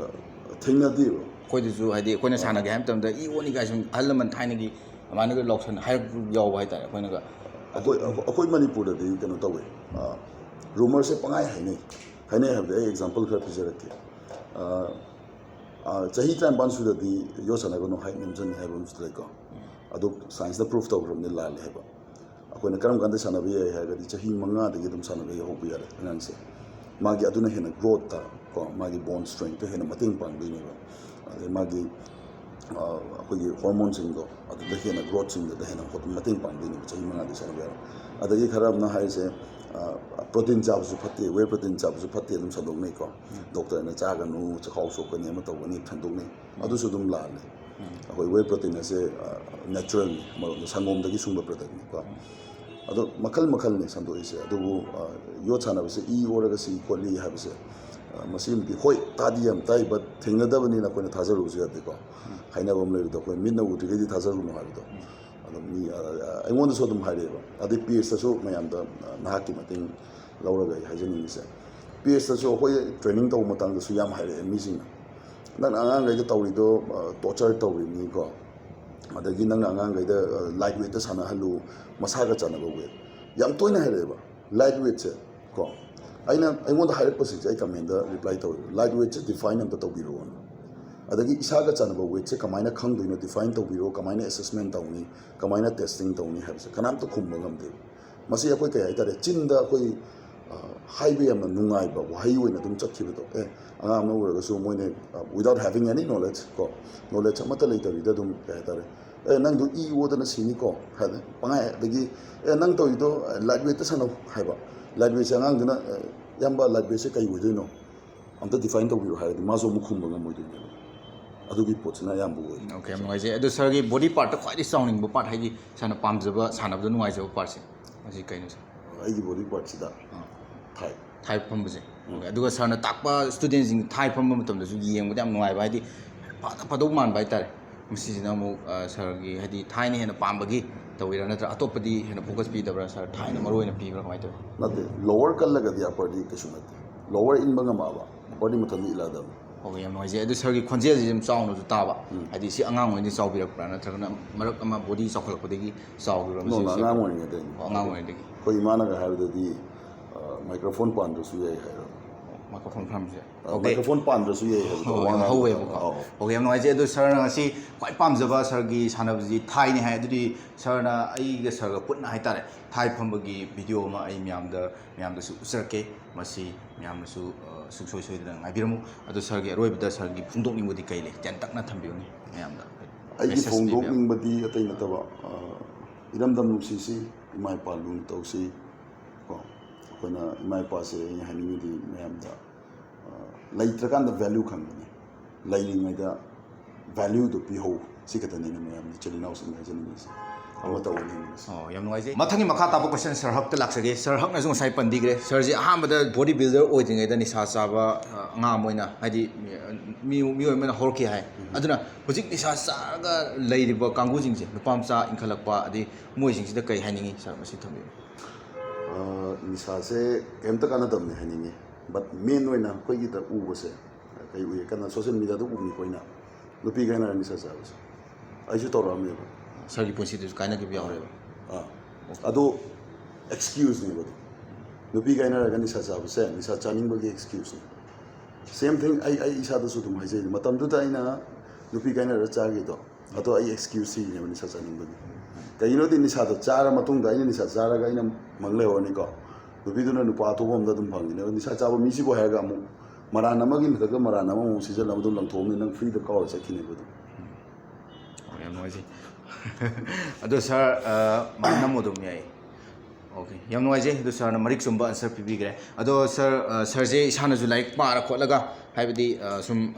ꯊꯦꯡꯅꯗꯦꯕ꯫ ꯑꯩꯈꯣꯏꯗꯁꯨ ꯍꯥꯏꯗꯤ ꯑꯩꯈꯣꯏꯅ ꯁꯥꯟꯅꯒꯦ ꯍꯥꯏꯕ ꯃꯇꯝꯗ ꯏ ꯑꯣꯅꯤ ꯀꯥꯏ ꯁꯨꯝ ꯑꯍꯜ ꯂꯃꯟ ꯊꯥꯏꯅꯒꯤ ꯑꯗꯨꯃꯥꯏꯅꯒ ꯂꯧꯁꯟ ꯍꯥꯏꯔꯛꯄ ꯌꯥꯎꯕ ꯍꯥꯏꯇꯥꯔꯦ꯫ ꯑꯩꯈꯣꯏꯅꯒ ꯑꯩꯈꯣꯏ ꯑꯩꯈꯣꯏ ꯃꯅꯤꯄꯨꯔꯗꯗꯤ ꯀꯩꯅꯣ ꯇꯧꯋꯦ, ꯔꯨꯃꯔꯁꯦ ꯄꯪꯍꯥꯏ ꯍꯥꯏꯅꯩ꯫ ꯍꯥꯏꯅꯩ ꯍꯥꯏꯕꯗꯤ ꯑꯩ ꯑꯦꯛꯖꯥꯝꯄꯜ ꯈꯔ ꯄꯤꯖꯔꯛꯀꯦ꯫ ꯆꯍꯤ ꯇꯔꯥꯅꯤꯄꯥꯟ ꯁꯨꯔꯗꯤ ꯌꯣꯠ ꯁꯥꯟꯅꯒꯅꯨ, ꯍꯥꯏꯠ ꯅꯦꯝꯖꯅꯤ ꯍꯥꯏꯕ ꯑꯃꯁꯨ ꯂꯩꯀꯣ꯫ ꯑꯗꯨ ꯁꯥꯏꯟꯁꯅ ꯄ꯭ꯔꯨꯐ ꯇꯧꯈ꯭ꯔꯕꯅꯤ ꯂꯥꯜꯂꯦ ꯍꯥꯏꯕ꯫ ꯑꯩꯈꯣꯏꯅ ꯀꯔꯝ ꯀꯥꯟꯗ ꯁꯥꯟꯅꯕ ꯌꯥꯏ ꯍꯥꯏꯔꯒꯗꯤ ꯆꯍꯤ ꯃꯉꯥꯗꯒꯤ ꯑꯗꯨꯝ ꯁꯥꯟꯅꯕ ꯌꯥꯍꯧꯕ ꯌꯥꯔꯦ ꯑꯉꯥꯡꯁꯦ꯫ ꯃꯥꯒꯤ ꯑꯗꯨꯅ ꯍꯦꯟꯅ ꯒ꯭ꯔꯣꯠꯇ ꯀꯣ, ꯃꯥꯒꯤ ꯕꯣꯟ ꯁ꯭ꯇ꯭ꯔꯦꯡꯇ ꯍꯦꯟꯅ ꯃꯇꯦꯡ ꯄꯥꯡꯗꯣꯏꯅꯦꯕ꯫ ꯑꯗꯩ ꯃꯥꯒꯤ ꯑꯩꯈꯣꯏꯒꯤ ꯍꯣꯔꯃꯣꯟꯁꯤꯡꯗꯣ ꯑꯗꯨꯗ ꯍꯦꯟꯅ ꯒ꯭ꯔꯣꯠꯁꯤꯡꯗꯨꯗ ꯍꯦꯟꯅ ꯃꯇꯦꯡ ꯄꯥꯡꯗꯣꯏꯅꯦꯕ ꯆꯍꯤ ꯃꯉꯥꯗꯒꯤ ꯁꯥꯟꯅꯕ ꯌꯥꯔꯦ꯫ ꯑꯗꯒꯤ ꯈꯔ ꯑꯃꯅ ꯍꯥꯏꯔꯤꯁꯦ ꯄ꯭ꯔꯣꯇꯤꯟ ꯆꯥꯕꯁꯨ ꯐꯠꯇꯦ, ꯋꯦ ꯄ꯭ꯔꯣꯇꯤꯟ ꯆꯥꯕꯁꯨ ꯐꯠꯇꯦ ꯑꯗꯨꯝ ꯁꯟꯗꯣꯛꯅꯩꯀꯣ꯫ ꯗꯣꯛꯇꯔꯅ ꯆꯥꯒꯅꯨ, ꯆꯈꯥꯎ ꯁꯣꯛꯀꯅꯤ, ꯑꯃ ꯇꯧꯒꯅꯤ ꯁꯟꯗꯣꯛꯅꯩ꯫ ꯑꯗꯨꯁꯨ ꯑꯗꯨꯝ ꯂꯥꯜꯂꯦ꯫ ꯑꯩꯈꯣꯏ ꯋꯦ ꯄ꯭ꯔꯣꯇꯤꯟ ꯑꯁꯦ ꯅꯦꯆꯔꯦꯜꯅꯤ, ꯑꯃꯔꯣꯝꯗ ꯁꯪꯒꯣꯝꯗꯒꯤ ꯁꯨꯡꯕ ꯄ꯭ꯔꯗꯛꯅꯤꯀꯣ꯫ ꯑꯗꯣ ꯃꯈꯜ ꯃꯈꯜꯅꯤ ꯁꯟꯗꯣꯛꯏꯁꯦ꯫ ꯑꯗꯨꯕꯨ ꯌꯣꯠ ꯁꯥꯟꯅꯕꯁꯦ ꯏ ꯑꯣꯔꯒ ꯁꯤ ꯈꯣꯠꯂꯤ ꯍꯥꯏꯕꯁꯦ, ꯃꯁꯤꯃꯗꯤ ꯍꯣꯏ, ꯇꯥꯗꯤ ꯌꯥꯝ ꯇꯥꯏ, but ꯊꯦꯡꯅꯗꯕꯅꯤꯅ ꯑꯩꯈꯣꯏꯅ ꯊꯥꯖꯔꯨꯕꯁꯨ ꯌꯥꯗꯦꯀꯣ꯫ ꯍꯥꯏꯅꯕ ꯑꯃ ꯂꯩꯕꯗꯣ, ꯑꯩꯈꯣꯏ ꯃꯤꯠꯅ ꯎꯗ꯭ꯔꯤꯈꯩꯗꯤ ꯊꯥꯖꯔꯨꯅꯨ ꯍꯥꯏꯕꯗꯣ꯫ ꯑꯗꯨꯝ ꯃꯤ ꯑꯩꯉꯣꯟꯗꯁꯨ ꯑꯗꯨꯝ ꯍꯥꯏꯔꯛꯑꯦꯕ꯫ ꯑꯗꯩ ꯄꯦꯖꯇꯁꯨ ꯃꯌꯥꯝꯗ ꯅꯍꯥꯛꯀꯤ ꯃꯇꯦꯡ ꯂꯧꯔꯒ ꯑꯩ ꯍꯥꯏꯖꯅꯤꯡꯉꯤꯁꯦ, ꯄꯦꯖꯇꯁꯨ ꯑꯩꯈꯣꯏ ꯇ꯭ꯔꯦꯅꯤꯡ ꯇꯧꯕ ꯃꯇꯥꯡꯗꯁꯨ ꯌꯥꯝ ꯍꯥꯏꯔꯛꯑꯦ ꯃꯤꯁꯤꯡꯅ, "ꯅꯪꯅ ꯑꯉꯥꯡꯈꯩꯗ ꯇꯧꯔꯤꯗꯣ ꯇꯣꯔꯆꯔ ꯇꯧꯔꯤꯅꯤꯀꯣ, ꯑꯗꯒꯤ ꯅꯪꯅ ꯑꯉꯥꯡꯈꯩꯗ ꯂꯥꯏꯠ ꯋꯦꯠꯇ ꯁꯥꯟꯅꯍꯜꯂꯨ, ꯃꯁꯥꯒ ꯆꯥꯟꯅꯕ ꯋꯦꯠ"꯫ ꯌꯥꯝ ꯇꯣꯏꯅ ꯍꯥꯏꯔꯛꯑꯦꯕ ꯂꯥꯏꯠ ꯋꯦꯠꯁꯦ ꯀꯣ꯫ ꯑꯩꯅ, ꯑꯩꯉꯣꯟꯗ ꯍꯥꯏꯔꯛꯄꯁꯤꯡꯁꯦ ꯑꯩ ꯀꯃꯦꯟꯗ ꯔꯤꯄ꯭ꯂꯥꯏ ꯇꯧꯋꯦꯕ꯫ ꯂꯥꯏꯠ ꯋꯦꯠꯁꯦ ꯗꯤꯐꯥꯏꯟ ꯑꯝꯇ ꯇꯧꯕꯤꯔꯛꯑꯣꯅ꯫ ꯑꯗꯒꯤ ꯏꯁꯥꯒ ꯆꯥꯟꯅꯕ ꯋꯦꯠꯁꯦ ꯀꯃꯥꯏꯅ ꯈꯪꯗꯣꯏꯅꯣ, ꯗꯤꯐꯥꯏꯟ ꯇꯧꯕꯤꯔꯛꯑꯣ, ꯀꯃꯥꯏꯅ ꯑꯦꯁꯦꯁꯃꯦꯟ ꯇꯧꯅꯤ, ꯀꯃꯥꯏꯅ ꯇꯦꯁꯇꯤꯡ ꯇꯧꯅꯤ ꯍꯥꯏꯕꯁꯦ ꯀꯅꯥꯝꯇ ꯈꯨꯝꯕ ꯉꯝꯗꯦꯕ꯫ ꯃꯁꯤ ꯑꯩꯈꯣꯏ ꯀꯩ ꯍꯥꯏꯇꯥꯔꯦ, ꯆꯤꯟꯗ ꯑꯩꯈꯣꯏ ꯍꯥꯏꯕ ꯌꯥꯝꯅ ꯅꯨꯡꯉꯥꯏꯕ ꯋꯥꯍꯩ ꯑꯣꯏꯅ ꯑꯗꯨꯝ ꯆꯠꯈꯤꯕꯗꯣ꯫ ꯑꯦ, ꯑꯉꯥꯡ ꯑꯃ ꯑꯣꯏꯔꯒꯁꯨ ꯃꯣꯏꯅ without having any knowledge ꯀꯣ, ꯅꯣꯂꯦꯖ ꯑꯃꯠꯇ ꯂꯩꯇꯕꯤꯗ ꯑꯗꯨꯝ ꯀꯩ ꯍꯥꯏꯇꯥꯔꯦ, "ꯑꯦ, ꯅꯪꯗꯣ ꯏ ꯑꯣꯗꯅ ꯁꯤꯅꯤꯀꯣ" ꯍꯥꯏꯗꯤ ꯄꯪꯍꯥꯏ꯫ ꯑꯗꯒꯤ "ꯑꯦ, ꯅꯪ ꯇꯧꯔꯤꯗꯣ ꯂꯥꯏꯠ ꯋꯦꯠꯇ ꯁꯥꯟꯅꯧ" ꯍꯥꯏꯕ꯫ ꯂꯥꯏꯠ ꯋꯦꯠꯁꯦ ꯑꯉꯥꯡꯗꯨꯅ "ꯑꯦ, ꯏꯌꯥꯝꯕ, ꯂꯥꯏꯠ ꯋꯦꯠꯁꯦ ꯀꯩ ꯑꯣꯏꯗꯣꯏꯅꯣ? ꯑꯝꯇ ꯗꯤꯐꯥꯏꯟ ꯇꯧꯕꯤꯔꯣ" ꯍꯥꯏꯔꯗꯤ ꯃꯥꯁꯨ ꯑꯃꯨꯛ ꯈꯨꯝꯕ ꯉꯝꯃꯣꯏꯗꯣꯏꯅꯦꯕ꯫ ꯑꯗꯨꯒꯤ ꯄꯣꯠꯁꯤꯅ ꯑꯌꯥꯝꯕ ꯑꯣꯏ꯫ ꯑꯣꯀꯦ, ꯌꯥꯝ ꯅꯨꯡꯉꯥꯏꯖꯩ꯫ ꯑꯗꯣ ꯁꯥꯔꯒꯤ ꯕꯣꯗꯤ ꯄꯥꯔꯠꯇ ꯈ꯭ꯋꯥꯏꯗꯒꯤ ꯆꯥꯎꯅꯤꯡꯕ ꯄꯥꯔꯠ, ꯍꯥꯏꯗꯤ ꯁꯥꯔꯅ ꯄꯥꯝꯖꯕ, ꯁꯥꯟꯅꯕꯗ ꯅꯨꯡꯉꯥꯏꯖꯕ ꯄꯥꯔꯠꯁꯦ ꯃꯁꯤ ꯀꯩꯅꯣ, ꯁꯥꯔ? ꯑꯩꯒꯤ ꯕꯣꯗꯤ ꯄꯥꯔꯠꯁꯤꯗ ꯊꯥꯏ꯫ ꯊꯥꯏ ꯐꯝꯕꯁꯦ꯫ ꯑꯣꯀꯦ, ꯑꯗꯨꯒ ꯁꯥꯔꯅ ꯇꯥꯛꯄ ꯁ꯭ꯇꯨꯗꯦꯟꯁꯤꯡ ꯊꯥꯏ ꯐꯝꯕ ꯃꯇꯝꯗꯁꯨ ꯌꯦꯡꯕꯗ ꯌꯥꯝ ꯅꯨꯡꯉꯥꯏꯕ, ꯍꯥꯏꯗꯤ ꯐꯗ ꯐꯗꯧ ꯃꯥꯟꯕ ꯍꯥꯏꯇꯥꯔꯦ꯫ ꯃꯁꯤꯁꯤꯅ ꯑꯃꯨꯛ, ꯑ, ꯁꯥꯔꯒꯤ ꯍꯥꯏꯗꯤ ꯊꯥꯏꯅ ꯍꯦꯟꯅ ꯄꯥꯝꯕꯒꯤ ꯇꯧꯕꯤꯔꯥ, ꯅꯠꯇ꯭ꯔꯒ ꯑꯇꯣꯞꯄꯗꯤ ꯍꯦꯟꯅ ꯐꯣꯀꯁ ꯄꯤꯗꯕ꯭ꯔꯥ, ꯁꯥꯔ ꯊꯥꯏꯅ ꯃꯔꯨ ꯑꯣꯏꯅ ꯄꯤꯕ꯭ꯔꯥ, ꯀꯃꯥꯏꯅ ꯇꯧꯋꯤ? ꯅꯠꯇꯦ, ꯂꯣꯋꯔ ꯀꯜꯂꯒꯗꯤ ꯑꯞꯄꯔꯗꯤ ꯀꯩꯁꯨ ꯅꯠꯇꯦ꯫ ꯂꯣꯋꯔ ꯏꯟꯕ ꯉꯝꯃꯛꯑꯕ ꯑꯞꯄꯔꯗꯤ ꯃꯊꯟꯇ ꯏꯜꯂꯛꯑꯗꯕꯅꯤ꯫ ꯑꯣꯀꯦ, ꯌꯥꯝ ꯅꯨꯡꯉꯥꯏꯖꯩ꯫ ꯑꯗꯨ ꯁꯥꯔꯒꯤ ꯈꯣꯟꯖꯦꯜꯁꯤ ꯌꯥꯝ ꯆꯥꯎꯅꯁꯨ ꯇꯥꯕ, ꯍꯥꯏꯗꯤ ꯁꯤ ꯑꯉꯥꯡ ꯑꯣꯏꯔꯤꯉꯩꯗꯒꯤ ꯆꯥꯎꯕꯤꯔꯛꯄ꯭ꯔꯥ, ꯅꯠꯇ꯭ꯔꯒꯅ ꯃꯔꯛ ꯑꯃ ꯕꯣꯗꯤ ꯆꯥꯎꯈꯠꯂꯛꯄꯗꯒꯤ ꯆꯥꯎꯈꯤꯕ꯭ꯔꯥ? ꯃꯁꯤ ꯅꯣ, ꯅꯣ, ꯑꯉꯥꯡ ꯑꯣꯏꯔꯤꯉꯩꯗꯒꯤ꯫ ꯑꯣ, ꯑꯉꯥꯡ ꯑꯣꯏꯔꯤꯉꯩꯗꯒꯤ꯫ ꯑꯩꯈꯣꯏ ꯏꯃꯥꯅꯒ ꯍꯥꯏꯕꯗꯗꯤ, ꯑ, ꯃꯥꯏꯀ꯭ꯔꯣꯐꯣꯟ ꯄꯥꯟꯗ꯭ꯔꯁꯨ ꯌꯥꯏ ꯍꯥꯏꯔꯕ꯫ ꯃꯥꯏꯀ꯭ꯔꯣꯐꯣꯟ ꯐꯝꯁꯦ꯫ ꯑ, ꯃꯥꯏꯀ꯭ꯔꯣꯐꯣꯟ ꯄꯥꯟꯗ꯭ꯔꯁꯨ ꯌꯥꯏ ꯍꯥꯏꯕꯗꯣ, ꯑꯣ, ꯋꯥ ꯌꯥꯝ ꯉꯥꯡꯕꯗ꯫ ꯍꯧꯋꯦꯕꯀꯣ꯫ ꯑꯧ꯫ ꯑꯣꯀꯦ, ꯌꯥꯝ ꯅꯨꯡꯉꯥꯏꯖꯩ꯫ ꯑꯗꯣ ꯁꯥꯔꯅ ꯉꯁꯤ ꯈ꯭ꯋꯥꯏ ꯄꯥꯝꯖꯕ ꯁꯥꯔꯒꯤ ꯁꯥꯟꯅꯕꯁꯤ ꯊꯥꯏꯅꯤ ꯍꯥꯏ꯫ ꯑꯗꯨꯗꯤ ꯁꯥꯔꯅ ꯑꯩꯒ ꯁꯥꯔꯒ ꯄꯨꯟꯅ ꯍꯥꯏꯇꯥꯔꯦ, ꯊꯥꯏ ꯐꯝꯕꯒꯤ ꯚꯤꯗꯤꯑꯣ ꯑꯃ ꯑꯩ ꯃꯌꯥꯝꯗ, ꯃꯌꯥꯝꯗꯁꯨ ꯎꯠꯆꯔꯛꯀꯦ꯫ ꯃꯁꯤ ꯃꯌꯥꯝꯅꯁꯨ, ꯑ, ꯁꯨꯡꯁꯣꯏ ꯁꯣꯏꯗꯅ ꯉꯥꯏꯕꯤꯔꯝꯃꯨ꯫ ꯑꯗꯣ ꯁꯥꯔꯒꯤ ꯑꯔꯣꯏꯕꯗ ꯁꯥꯔꯒꯤ ꯐꯣꯡꯗꯣꯛꯅꯤꯡꯕꯗꯤ ꯀꯩ ꯂꯩ? ꯇꯦꯟꯇꯛꯅ ꯊꯝꯕꯤꯌꯨꯅꯦ ꯃꯌꯥꯝꯗ꯫ ꯑꯩꯒꯤ Message ꯄꯤꯕꯤꯌꯨ꯫ ꯐꯣꯡꯗꯣꯛꯅꯤꯡꯕꯗꯤ ꯑꯇꯩ ꯅꯠꯇꯕ, ꯑ, ꯏꯔꯝꯗꯝ ꯅꯨꯡꯁꯤꯁꯤ, ꯏꯃꯥ ꯏꯄꯥ ꯂꯨꯅ ꯇꯧꯁꯤ ꯀꯣ꯫ ꯑꯩꯈꯣꯏꯅ ꯏꯃꯥ ꯏꯄꯥꯁꯦ ꯑꯩꯅ ꯍꯥꯏꯅꯤꯡꯕꯗꯤ ꯃꯌꯥꯝꯗ, ꯑ, ꯂꯩꯇ꯭ꯔꯀꯥꯟꯗ value ꯈꯪꯕꯅꯤ, ꯂꯩꯔꯤꯉꯩꯗ valueꯗꯣ ꯄꯤꯍꯧ꯫ ꯁꯤ ꯈꯛꯇꯅꯤ ꯑꯩꯅ ꯃꯌꯥꯝꯗ, ꯏꯆꯤꯜ ꯏꯅꯥꯎꯁꯤꯡꯗ ꯍꯥꯏꯖꯅꯤꯡꯉꯤꯁꯦ꯫ ꯑꯃ ꯇꯧꯒꯅꯤ ꯍꯥꯏꯅꯤꯡꯉꯤꯁꯦ꯫ ꯑꯣ, ꯌꯥꯝ ꯅꯨꯡꯉꯥꯏꯖꯩ꯫ ꯃꯊꯪꯒꯤ ꯃꯈꯥ ꯇꯥꯕ question sir ꯍꯛꯇ ꯂꯥꯛꯆꯒꯦ꯫ Sir ꯍꯛꯅꯁꯨ ꯉꯁꯥꯏ ꯄꯟꯕꯤꯈ꯭ꯔꯦ꯫ Sirꯁꯦ ꯑꯍꯥꯟꯕꯗ body builder ꯑꯣꯏꯗ꯭ꯔꯤꯉꯩꯗ ꯅꯤꯁꯥ ꯆꯥꯕ, ꯑ, ꯑꯉꯥꯡ ꯑꯃ ꯑꯣꯏꯅ, ꯍꯥꯏꯗꯤ, ꯃꯤ, ꯃꯤꯑꯣꯏ ꯑꯃꯅ ꯍꯧꯔꯛꯈꯤ ꯍꯥꯏ꯫ ꯎꯝ꯫ ꯑꯗꯨꯅ ꯍꯧꯖꯤꯛ ꯅꯤꯁꯥ ꯆꯥꯔꯒ ꯂꯩꯔꯤꯕ ꯀꯥꯡꯕꯨꯁꯤꯡꯁꯦ, ꯅꯨꯄꯥ ꯃꯆꯥ ꯏꯟꯈꯠꯂꯛꯄ, ꯑꯗꯩ ꯃꯣꯏꯁꯤꯡꯁꯤꯗ ꯀꯩ ꯍꯥꯏꯅꯤꯡꯉꯤ, sir? ꯃꯁꯤ ꯊꯝꯕꯤꯌꯨ꯫ ꯑ, ꯅꯤꯁꯥꯁꯦ ꯀꯩꯝꯇ ꯀꯥꯟꯅꯗꯕꯅꯤ ꯍꯥꯏꯅꯤꯡꯉꯤ꯫ But main ꯑꯣꯏꯅ ꯑꯩꯈꯣꯏꯒꯤꯗ ꯎꯕꯁꯦ, ꯀꯩ ꯎꯏ? ꯀꯟꯅ social mediaꯗ ꯎꯕꯅꯤ ꯑꯩꯈꯣꯏꯅ, ꯅꯨꯄꯤ ꯀꯥꯏꯅꯔ ꯅꯤꯁꯥ ꯆꯥꯕꯁꯦ꯫ ꯑꯩꯁꯨ ꯇꯧꯔꯛꯑꯝꯃꯦꯕ꯫ Sirꯒꯤ ꯄꯨꯟꯁꯤꯗꯁꯨ ꯀꯥꯏꯅꯈꯤꯕ ꯌꯥꯎꯔꯦꯕ? ꯑꯥ꯫ ꯑꯗꯣ excuseꯅꯦꯕ ꯑꯗꯣ꯫ ꯅꯨꯄꯤ ꯀꯥꯏꯅꯔꯒ ꯅꯤꯁꯥ ꯆꯥꯕꯁꯦ ꯅꯤꯁꯥ ꯆꯥꯅꯤꯡꯕꯒꯤ excuseꯅꯦ꯫ Same thing ꯑꯩ, ꯑꯩ ꯏꯁꯥꯗꯁꯨ ꯑꯗꯨꯝ ꯍꯥꯏꯖꯩ꯫ ꯃꯇꯝꯗꯨꯗ ꯑꯩꯅ ꯅꯨꯄꯤ ꯀꯥꯏꯅꯔꯒ ꯆꯥꯈꯤꯗꯣ, ꯑꯗꯣ ꯑꯩ excuse ꯊꯤꯔꯤꯅꯦꯕ ꯅꯤꯁꯥ ꯆꯥꯅꯤꯡꯕꯒꯤ꯫ ꯀꯩꯒꯤꯅꯣꯗꯤ ꯅꯤꯁꯥꯗꯣ ꯆꯥꯔ ꯃꯇꯨꯡꯗ ꯑꯩꯅ ꯅꯤꯁꯥ ꯆꯥꯔꯒ ꯑꯩꯅ ꯃꯪ ꯂꯩꯍꯧꯔꯅꯤꯀꯣ꯫ ꯅꯨꯄꯤꯗꯨꯅ ꯅꯨꯄꯥ ꯑꯇꯣꯞꯄ ꯑꯃꯗ ꯑꯗꯨꯝ ꯐꯪꯈꯤꯅꯦꯕ꯫ ꯅꯤꯁꯥ ꯆꯥꯕ ꯃꯤꯁꯤꯕꯨ ꯍꯥꯏꯔꯒ ꯑꯃꯨꯛ ꯃꯔꯥꯟ ꯑꯃꯒꯤ ꯃꯊꯛꯇ ꯃꯔꯥꯟ ꯑꯃꯃꯨꯛ ꯁꯤꯖꯤꯜꯂꯒ ꯑꯗꯨꯝ ꯂꯪꯊꯣꯛꯑꯝꯅꯤ, ꯅꯪ freeꯗ ꯀꯥꯎꯔ ꯆꯠꯈꯤꯅꯦꯕ ꯑꯗꯨꯝ꯫ ꯑꯣ, ꯌꯥꯝ ꯅꯨꯡꯉꯥꯏꯖꯩ꯫ ꯑꯗꯣ sir, ꯑ, ꯃꯥꯏ ꯅꯝꯃꯣ ꯑꯗꯨꯝ ꯌꯥꯏ꯫ Okay, ꯌꯥꯝ ꯅꯨꯡꯉꯥꯏꯖꯩ꯫ ꯑꯗꯣ sirꯅ ꯃꯔꯤꯛ ꯆꯨꯝꯕ answer ꯄꯤꯕꯤꯈ꯭ꯔꯦ꯫ ꯑꯗꯣ sir, ꯑ, sirꯁꯦ ꯏꯁꯥꯅꯁꯨ ꯂꯥꯏꯔꯤꯛ ꯄꯥꯔ ꯈꯣꯠꯂꯒ, ꯍꯥꯏꯕꯗꯤ, ꯑ, ꯁꯨꯝ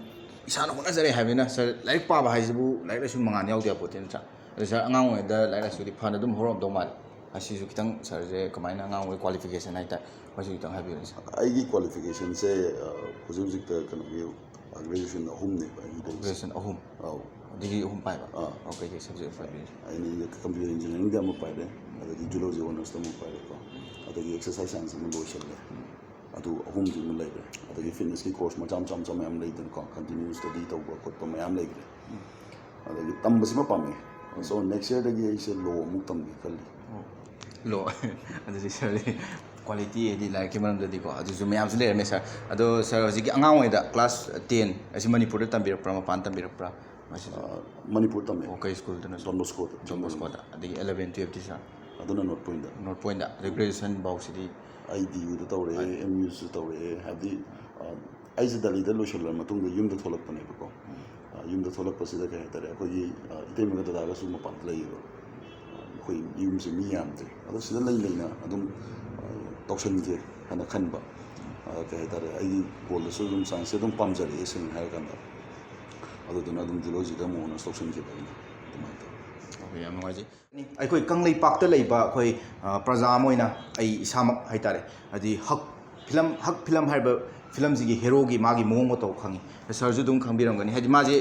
ꯏꯁꯥꯅ ꯍꯣꯠꯅꯖꯔꯦ ꯍꯥꯏꯕꯅꯤꯅ, sir, ꯂꯥꯏꯔꯤꯛ ꯄꯥꯕ ꯍꯥꯏꯁꯤꯕꯨ ꯂꯥꯏꯔꯤꯛ ꯂꯥꯏꯁꯨ ꯃꯉꯥꯜ ꯌꯥꯎꯗ ꯌꯥꯄꯣꯠꯇꯦ, ꯅꯠꯇ꯭ꯔꯥ? ꯑꯗꯣ sir, ꯑꯉꯥꯡ ꯑꯣꯏꯔꯤꯉꯩꯗ ꯂꯥꯏꯔꯤꯛ ꯂꯥꯏꯁꯨꯗꯤ ꯐꯅ ꯑꯗꯨꯝ ꯍꯧꯔꯝꯗꯧ ꯃꯥꯜꯂꯦ꯫ ꯑꯁꯤꯁꯨ ꯈꯤꯇꯪ sirꯁꯦ ꯀꯃꯥꯏꯅ ꯑꯉꯥꯡ ꯑꯣꯏ qualification ꯍꯥꯏꯇꯥꯔꯦ, ꯃꯁꯤ ꯈꯤꯇꯪ ꯍꯥꯏꯕꯤꯌꯨꯅꯦ sir꯫ ꯑꯩꯒꯤ qualificationꯁꯦ, ꯑ, ꯍꯧꯖꯤꯛ ꯍꯧꯖꯤꯛꯇ ꯀꯩꯅꯣꯒꯤ, ꯑ, graduation ꯑꯍꯨꯝꯅꯦꯕ ꯑꯩꯒꯤ ꯇꯧꯔꯤꯁꯦ꯫ Graduation ꯑꯍꯨꯝ? ꯑꯧ꯫ Degree ꯑꯍꯨꯝ ꯄꯥꯏꯕ? ꯑꯥ꯫ ꯑꯣ, ꯀꯩꯀꯩ subject ꯄꯥꯏꯕꯤꯔꯤ? ꯑꯩꯅ computer engineeringꯗ ꯑꯃ ꯄꯥꯏꯔꯦ, ꯑꯗꯒꯤ zoology honoursꯇ ꯑꯃ ꯄꯥꯏꯔꯦꯀꯣ, ꯑꯗꯒꯤ exercise science ꯑꯃ ꯂꯣꯏꯁꯤꯜꯂꯦ꯫ ꯑꯗꯨ ꯑꯍꯨꯝꯁꯤꯃ ꯂꯩꯔꯦ꯫ ꯑꯗꯒꯤ fitnessꯀꯤ course ꯃꯆꯥ ꯃꯆꯥ ꯃꯆꯥ ꯃꯌꯥꯝ ꯂꯩꯗꯅꯀꯣ, continue study ꯇꯧꯕ ꯈꯣꯠꯄ ꯃꯌꯥꯝ ꯂꯩꯈ꯭ꯔꯦ꯫ ꯑꯗꯒꯤ ꯇꯝꯕꯁꯤꯃ ꯄꯥꯝꯃꯦ꯫ So next yearꯗꯒꯤ ꯑꯩꯁꯦ law ꯑꯃꯨꯛ ꯇꯝꯒꯦ ꯈꯜꯂꯤ꯫ ꯑꯣ, law꯫ ꯑꯗꯨꯗꯤ sirꯗꯤ quality ꯍꯥꯏꯗꯤ ꯂꯥꯏꯔꯤꯛꯀꯤ ꯃꯔꯝꯗꯗꯤꯀꯣ, ꯑꯗꯨꯁꯨ ꯃꯌꯥꯝꯁꯨ ꯂꯩꯔꯝꯃꯦ sir꯫ ꯑꯗꯣ sir, ꯍꯧꯖꯤꯛꯀꯤ ꯑꯉꯥꯡ ꯑꯣꯏꯉꯩꯗ class ten ꯑꯁꯤ ꯃꯅꯤꯄꯨꯔꯗ ꯇꯝꯕꯤꯔꯛꯄ꯭ꯔꯥ, ꯃꯄꯥꯟ ꯇꯝꯕꯤꯔꯛꯄ꯭ꯔꯥ? ꯃꯁꯤꯗ ꯑ, ꯃꯅꯤꯄꯨꯔ ꯇꯝꯃꯦ꯫ ꯑꯣ, ꯀꯩ schoolꯗꯅꯣ sir? Don Boscoꯗ꯫ Don Boscoꯗ꯫ ꯑꯗꯒꯤ eleven twelveꯇꯤ sir? ꯑꯗꯨꯅ North Pointꯗ꯫ North Pointꯗ꯫ ꯑꯗꯩ graduation ꯐꯥꯎꯁꯤꯗꯤ? ꯑꯩ D Uꯗ ꯇꯧꯔꯛꯑꯦ, ꯑꯥ꯫ M Uꯁꯨ ꯇꯧꯔꯛꯑꯦ꯫ ꯍꯥꯏꯕꯗꯤ, ꯑ, ꯑꯩꯁꯦ ꯗꯦꯜꯂꯤꯗ ꯂꯣꯏꯁꯤꯜꯂ ꯃꯇꯨꯡꯗ ꯌꯨꯝꯗ ꯊꯣꯛꯂꯛꯄꯅꯦꯕꯀꯣ꯫ ꯎꯝ꯫ ꯑ, ꯌꯨꯝꯗ ꯊꯣꯛꯂꯛꯄꯁꯤꯗ ꯀꯩ ꯍꯥꯏꯇꯥꯔꯦ, ꯑꯩꯈꯣꯏꯒꯤ, ꯑ, ꯏꯇꯩꯃꯒ ꯗꯗꯥꯒꯁꯨ ꯃꯄꯥꯟꯗ ꯂꯩꯌꯦꯕ꯫ ꯑ, ꯑꯩꯈꯣꯏ ꯌꯨꯝꯁꯦ ꯃꯤ ꯌꯥꯝꯗ꯭ꯔꯦ꯫ ꯑꯗꯣ ꯁꯤꯗ ꯂꯩ ꯂꯩꯅ ꯑꯗꯨꯝ, ꯑ, ꯇꯧꯁꯟꯒꯦ ꯍꯥꯏꯅ ꯈꯟꯕ꯫ ꯑ, ꯀꯩ ꯍꯥꯏꯇꯥꯔꯦ, ꯑꯩꯒꯤ ꯒꯣꯜꯗꯁꯨ ꯑꯗꯨꯝ ꯁꯥꯏꯟꯁꯁꯦ ꯑꯗꯨꯝ ꯄꯥꯝꯖꯔꯛꯑꯦ, ꯁꯦꯡꯅ ꯍꯥꯏꯔꯀꯥꯟꯗ꯫ ꯑꯗꯨꯗꯨꯅ ꯑꯗꯨꯝ ꯖꯨꯂꯣꯖꯤꯗ ꯑꯃꯨꯛ ꯑꯣꯅꯔꯁ ꯇꯧꯁꯟꯈꯤꯕ ꯑꯩꯅ꯫ ꯑꯗꯨꯃꯥꯏꯅ ꯇꯧꯋꯤ꯫ ꯑꯣꯀꯦ, ꯌꯥꯝ ꯅꯨꯡꯉꯥꯏꯖꯩ꯫ ꯑꯩꯈꯣꯏ ꯀꯪꯂꯩꯄꯥꯛꯇ ꯂꯩꯕ ꯑꯩꯈꯣꯏ, ꯑ, ꯄ꯭ꯔꯖꯥ ꯑꯃ ꯑꯣꯏꯅ ꯑꯩ ꯏꯁꯥꯃꯛ ꯍꯥꯏꯇꯥꯔꯦ, ꯍꯥꯏꯗꯤ ꯍꯛ ꯐꯤꯂꯝ, ꯍꯛ ꯐꯤꯂꯝ ꯍꯥꯏꯔꯤꯕ ꯐꯤꯂꯝꯁꯤꯒꯤ ꯍꯦꯔꯣꯒꯤ ꯃꯥꯒꯤ ꯃꯑꯣꯡ ꯃꯇꯧ ꯈꯪꯉꯤ꯫ ꯁꯥꯔꯁꯨ ꯑꯗꯨꯝ ꯈꯪꯕꯤꯔꯝꯒꯅꯤ꯫ ꯍꯥꯏꯗꯤ ꯃꯥꯁꯦ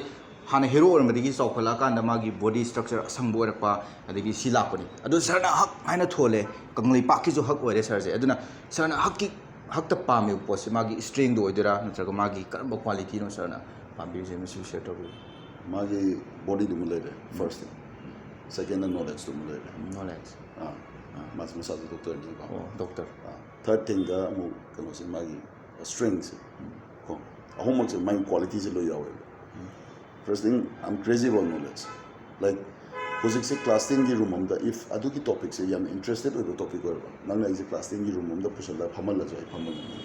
ꯍꯥꯟꯅ ꯍꯦꯔꯣ ꯑꯣꯏꯔꯝꯕꯗꯒꯤ ꯆꯥꯎꯈꯠꯂꯛꯑꯀꯥꯟꯗ ꯃꯥꯒꯤ ꯕꯣꯗꯤ ꯁ꯭ꯇ꯭ꯔꯛꯆꯔ ꯑꯁꯪꯕ ꯑꯣꯏꯔꯛꯄ, ꯑꯗꯒꯤ ꯁꯤ ꯂꯥꯛꯄꯅꯤ꯫ ꯑꯗꯣ ꯁꯥꯔꯅ ꯍꯛ ꯍꯥꯏꯅ ꯊꯣꯜꯂꯦ, ꯀꯪꯂꯩꯄꯥꯛꯀꯤꯁꯨ ꯍꯛ ꯑꯣꯏꯔꯦ ꯁꯥꯔꯁꯦ꯫ ꯑꯗꯨꯅ ꯁꯥꯔꯅ ꯍꯛꯀꯤ, ꯍꯛꯇ ꯄꯥꯝꯃꯤꯕ ꯄꯣꯠꯁꯦ ꯃꯥꯒꯤ ꯁ꯭ꯇꯔꯦꯡꯗꯣ ꯑꯣꯏꯗꯣꯏꯔꯥ, ꯅꯠꯇ꯭ꯔꯒ ꯃꯥꯒꯤ ꯀꯔꯝꯕ ꯀ꯭ꯋꯥꯂꯤꯇꯤꯅꯣ ꯁꯥꯔꯅ ꯄꯥꯝꯕꯤꯔꯤꯁꯦ? ꯃꯁꯤꯁꯨ ꯁꯤꯌꯔ ꯇꯧꯕꯤꯌꯨ꯫ ꯃꯥꯒꯤ ꯕꯣꯗꯤꯗꯨꯃ ꯂꯩꯔꯦ, ꯐꯥꯔꯁ ꯊꯤꯡ꯫ ꯁꯦꯀꯦꯟꯗ ꯅꯣꯂꯦꯖꯇꯨꯃ ꯂꯩꯔꯦ꯫ ꯅꯣꯂꯦꯖ꯫ ꯑꯥ, ꯃꯥꯁꯦ ꯃꯁꯥꯁꯨ ꯗꯣꯛꯇꯔꯅꯤꯀꯣ꯫ ꯑꯣ, ꯗꯣꯛꯇꯔ꯫ ꯑꯥ, ꯊꯥꯔꯠ ꯊꯤꯡꯗ ꯑꯃꯨꯛ ꯀꯩꯅꯣꯁꯦ, ꯃꯥꯒꯤ ꯁ꯭ꯇꯔꯦꯡꯁꯦ꯫ ꯀꯣ, ꯑꯍꯨꯝꯃꯛꯁꯦ ꯃꯥꯒꯤ ꯀ꯭ꯋꯥꯂꯤꯇꯤꯁꯦ ꯂꯣꯏ ꯌꯥꯎꯋꯦꯕ꯫ First thing, I'm crazy about knowledge. Like, ꯍꯧꯖꯤꯛꯁꯦ ꯀ꯭ꯂꯥꯁ ꯇꯦꯟꯒꯤ ꯔꯨꯝ ꯑꯃꯗ, ꯏꯐ ꯑꯗꯨꯒꯤ ꯇꯣꯄꯤꯛꯁꯦ ꯌꯥꯝꯅ ꯏꯟꯇꯔꯦꯁꯇꯦꯠ ꯑꯣꯏꯕ ꯇꯣꯄꯤꯛ ꯑꯣꯏꯔꯕ, ꯅꯪꯅ ꯑꯩꯁꯦ ꯀ꯭ꯂꯥꯁ ꯇꯦꯟꯒꯤ ꯔꯨꯝ ꯑꯃꯗ ꯄꯨꯁꯜꯂꯒ ꯐꯝꯍꯜꯂꯁꯨ ꯑꯩ ꯐꯝꯕ ꯉꯝꯅꯤ꯫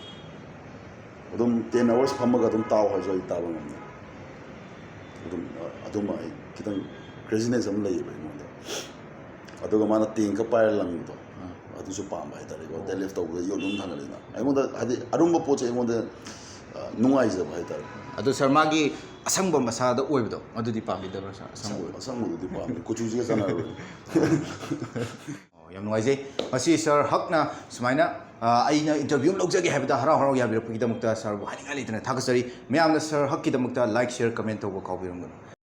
ꯑꯗꯨꯝ ꯇꯦꯟ ꯑꯋꯥꯔꯁ ꯐꯝꯃꯒ ꯑꯗꯨꯝ ꯇꯥꯎ ꯍꯥꯏꯔꯁꯨ ꯑꯩ ꯇꯥꯕ ꯉꯝꯅꯤ꯫ ꯑꯗꯨꯝ, ꯑ, ꯑꯗꯨꯃ ꯑꯩ ꯈꯤꯇꯪ ꯀ꯭ꯔꯦꯖꯤꯅꯦꯁ ꯑꯃ ꯂꯩꯌꯦꯕ ꯑꯩꯉꯣꯟꯗ꯫ ꯑꯗꯨꯒ ꯃꯥꯅ ꯇꯦꯡꯀ ꯄꯥꯏꯔ ꯂꯪꯕꯗꯣ, ꯑꯥ꯫ ꯑꯗꯨꯁꯨ ꯄꯥꯝꯕ ꯍꯥꯏꯇꯥꯔꯦꯀꯣ꯫ ꯑꯣ꯫ ꯗꯦꯗ ꯂꯤꯐ ꯇꯧꯕꯗ ꯌꯣꯠ ꯑꯗꯨꯝ ꯊꯥꯡꯒꯠꯂꯤꯅ꯫ ꯑꯩꯉꯣꯟꯗ, ꯍꯥꯏꯗꯤ, ꯑꯔꯨꯝꯕ ꯄꯣꯠꯁꯦ ꯑꯩꯉꯣꯟꯗ, ꯑ, ꯅꯨꯡꯉꯥꯏꯖꯕ ꯍꯥꯏꯇꯥꯔꯦ꯫ ꯑꯗꯣ ꯁꯥꯔ, ꯃꯥꯒꯤ ꯑꯁꯪꯕ ꯃꯁꯥꯗ ꯑꯣꯏꯕꯗꯣ, ꯑꯗꯨꯗꯤ ꯄꯥꯝꯕꯤꯗꯕ꯭ꯔꯥ ꯁꯥꯔ? ꯑꯁꯪꯕ ꯑꯁꯪꯕ, ꯑꯣꯏꯕ꯫ ꯑꯁꯪꯕꯗꯨꯗꯤ ꯄꯥꯝꯃꯤ, ꯀꯨꯆꯨꯁꯤꯒ ꯆꯥꯟꯅꯔꯣꯏ꯫ ꯑꯣ, ꯌꯥꯝ ꯅꯨꯡꯉꯥꯏꯖꯩ꯫ ꯉꯁꯤ ꯁꯥꯔ ꯍꯛꯅ ꯁꯨꯃꯥꯏꯅ, ꯑ, ꯑꯩꯅ ꯏꯟꯇꯔꯚ꯭ꯌꯨ ꯑꯃ ꯂꯧꯖꯒꯦ ꯍꯥꯏꯕꯗ ꯍꯔꯥꯎ ꯍꯔꯥꯎ ꯌꯥꯕꯤꯔꯛꯄꯒꯤꯗꯃꯛꯇ ꯁꯥꯔꯕꯨ ꯍꯥꯏꯅꯤꯡꯉꯥꯏ ꯂꯩꯇꯅ ꯊꯥꯒꯠꯆꯔꯤ꯫ ꯃꯌꯥꯝꯅ ꯁꯥꯔ ꯍꯛꯀꯤꯗꯃꯛꯇ ꯂꯥꯏꯛ, ꯁꯤꯌꯔ, ꯀꯃꯦꯟ ꯇꯧꯕ ꯀꯥꯎꯕꯤꯔꯝꯒꯅꯨ꯫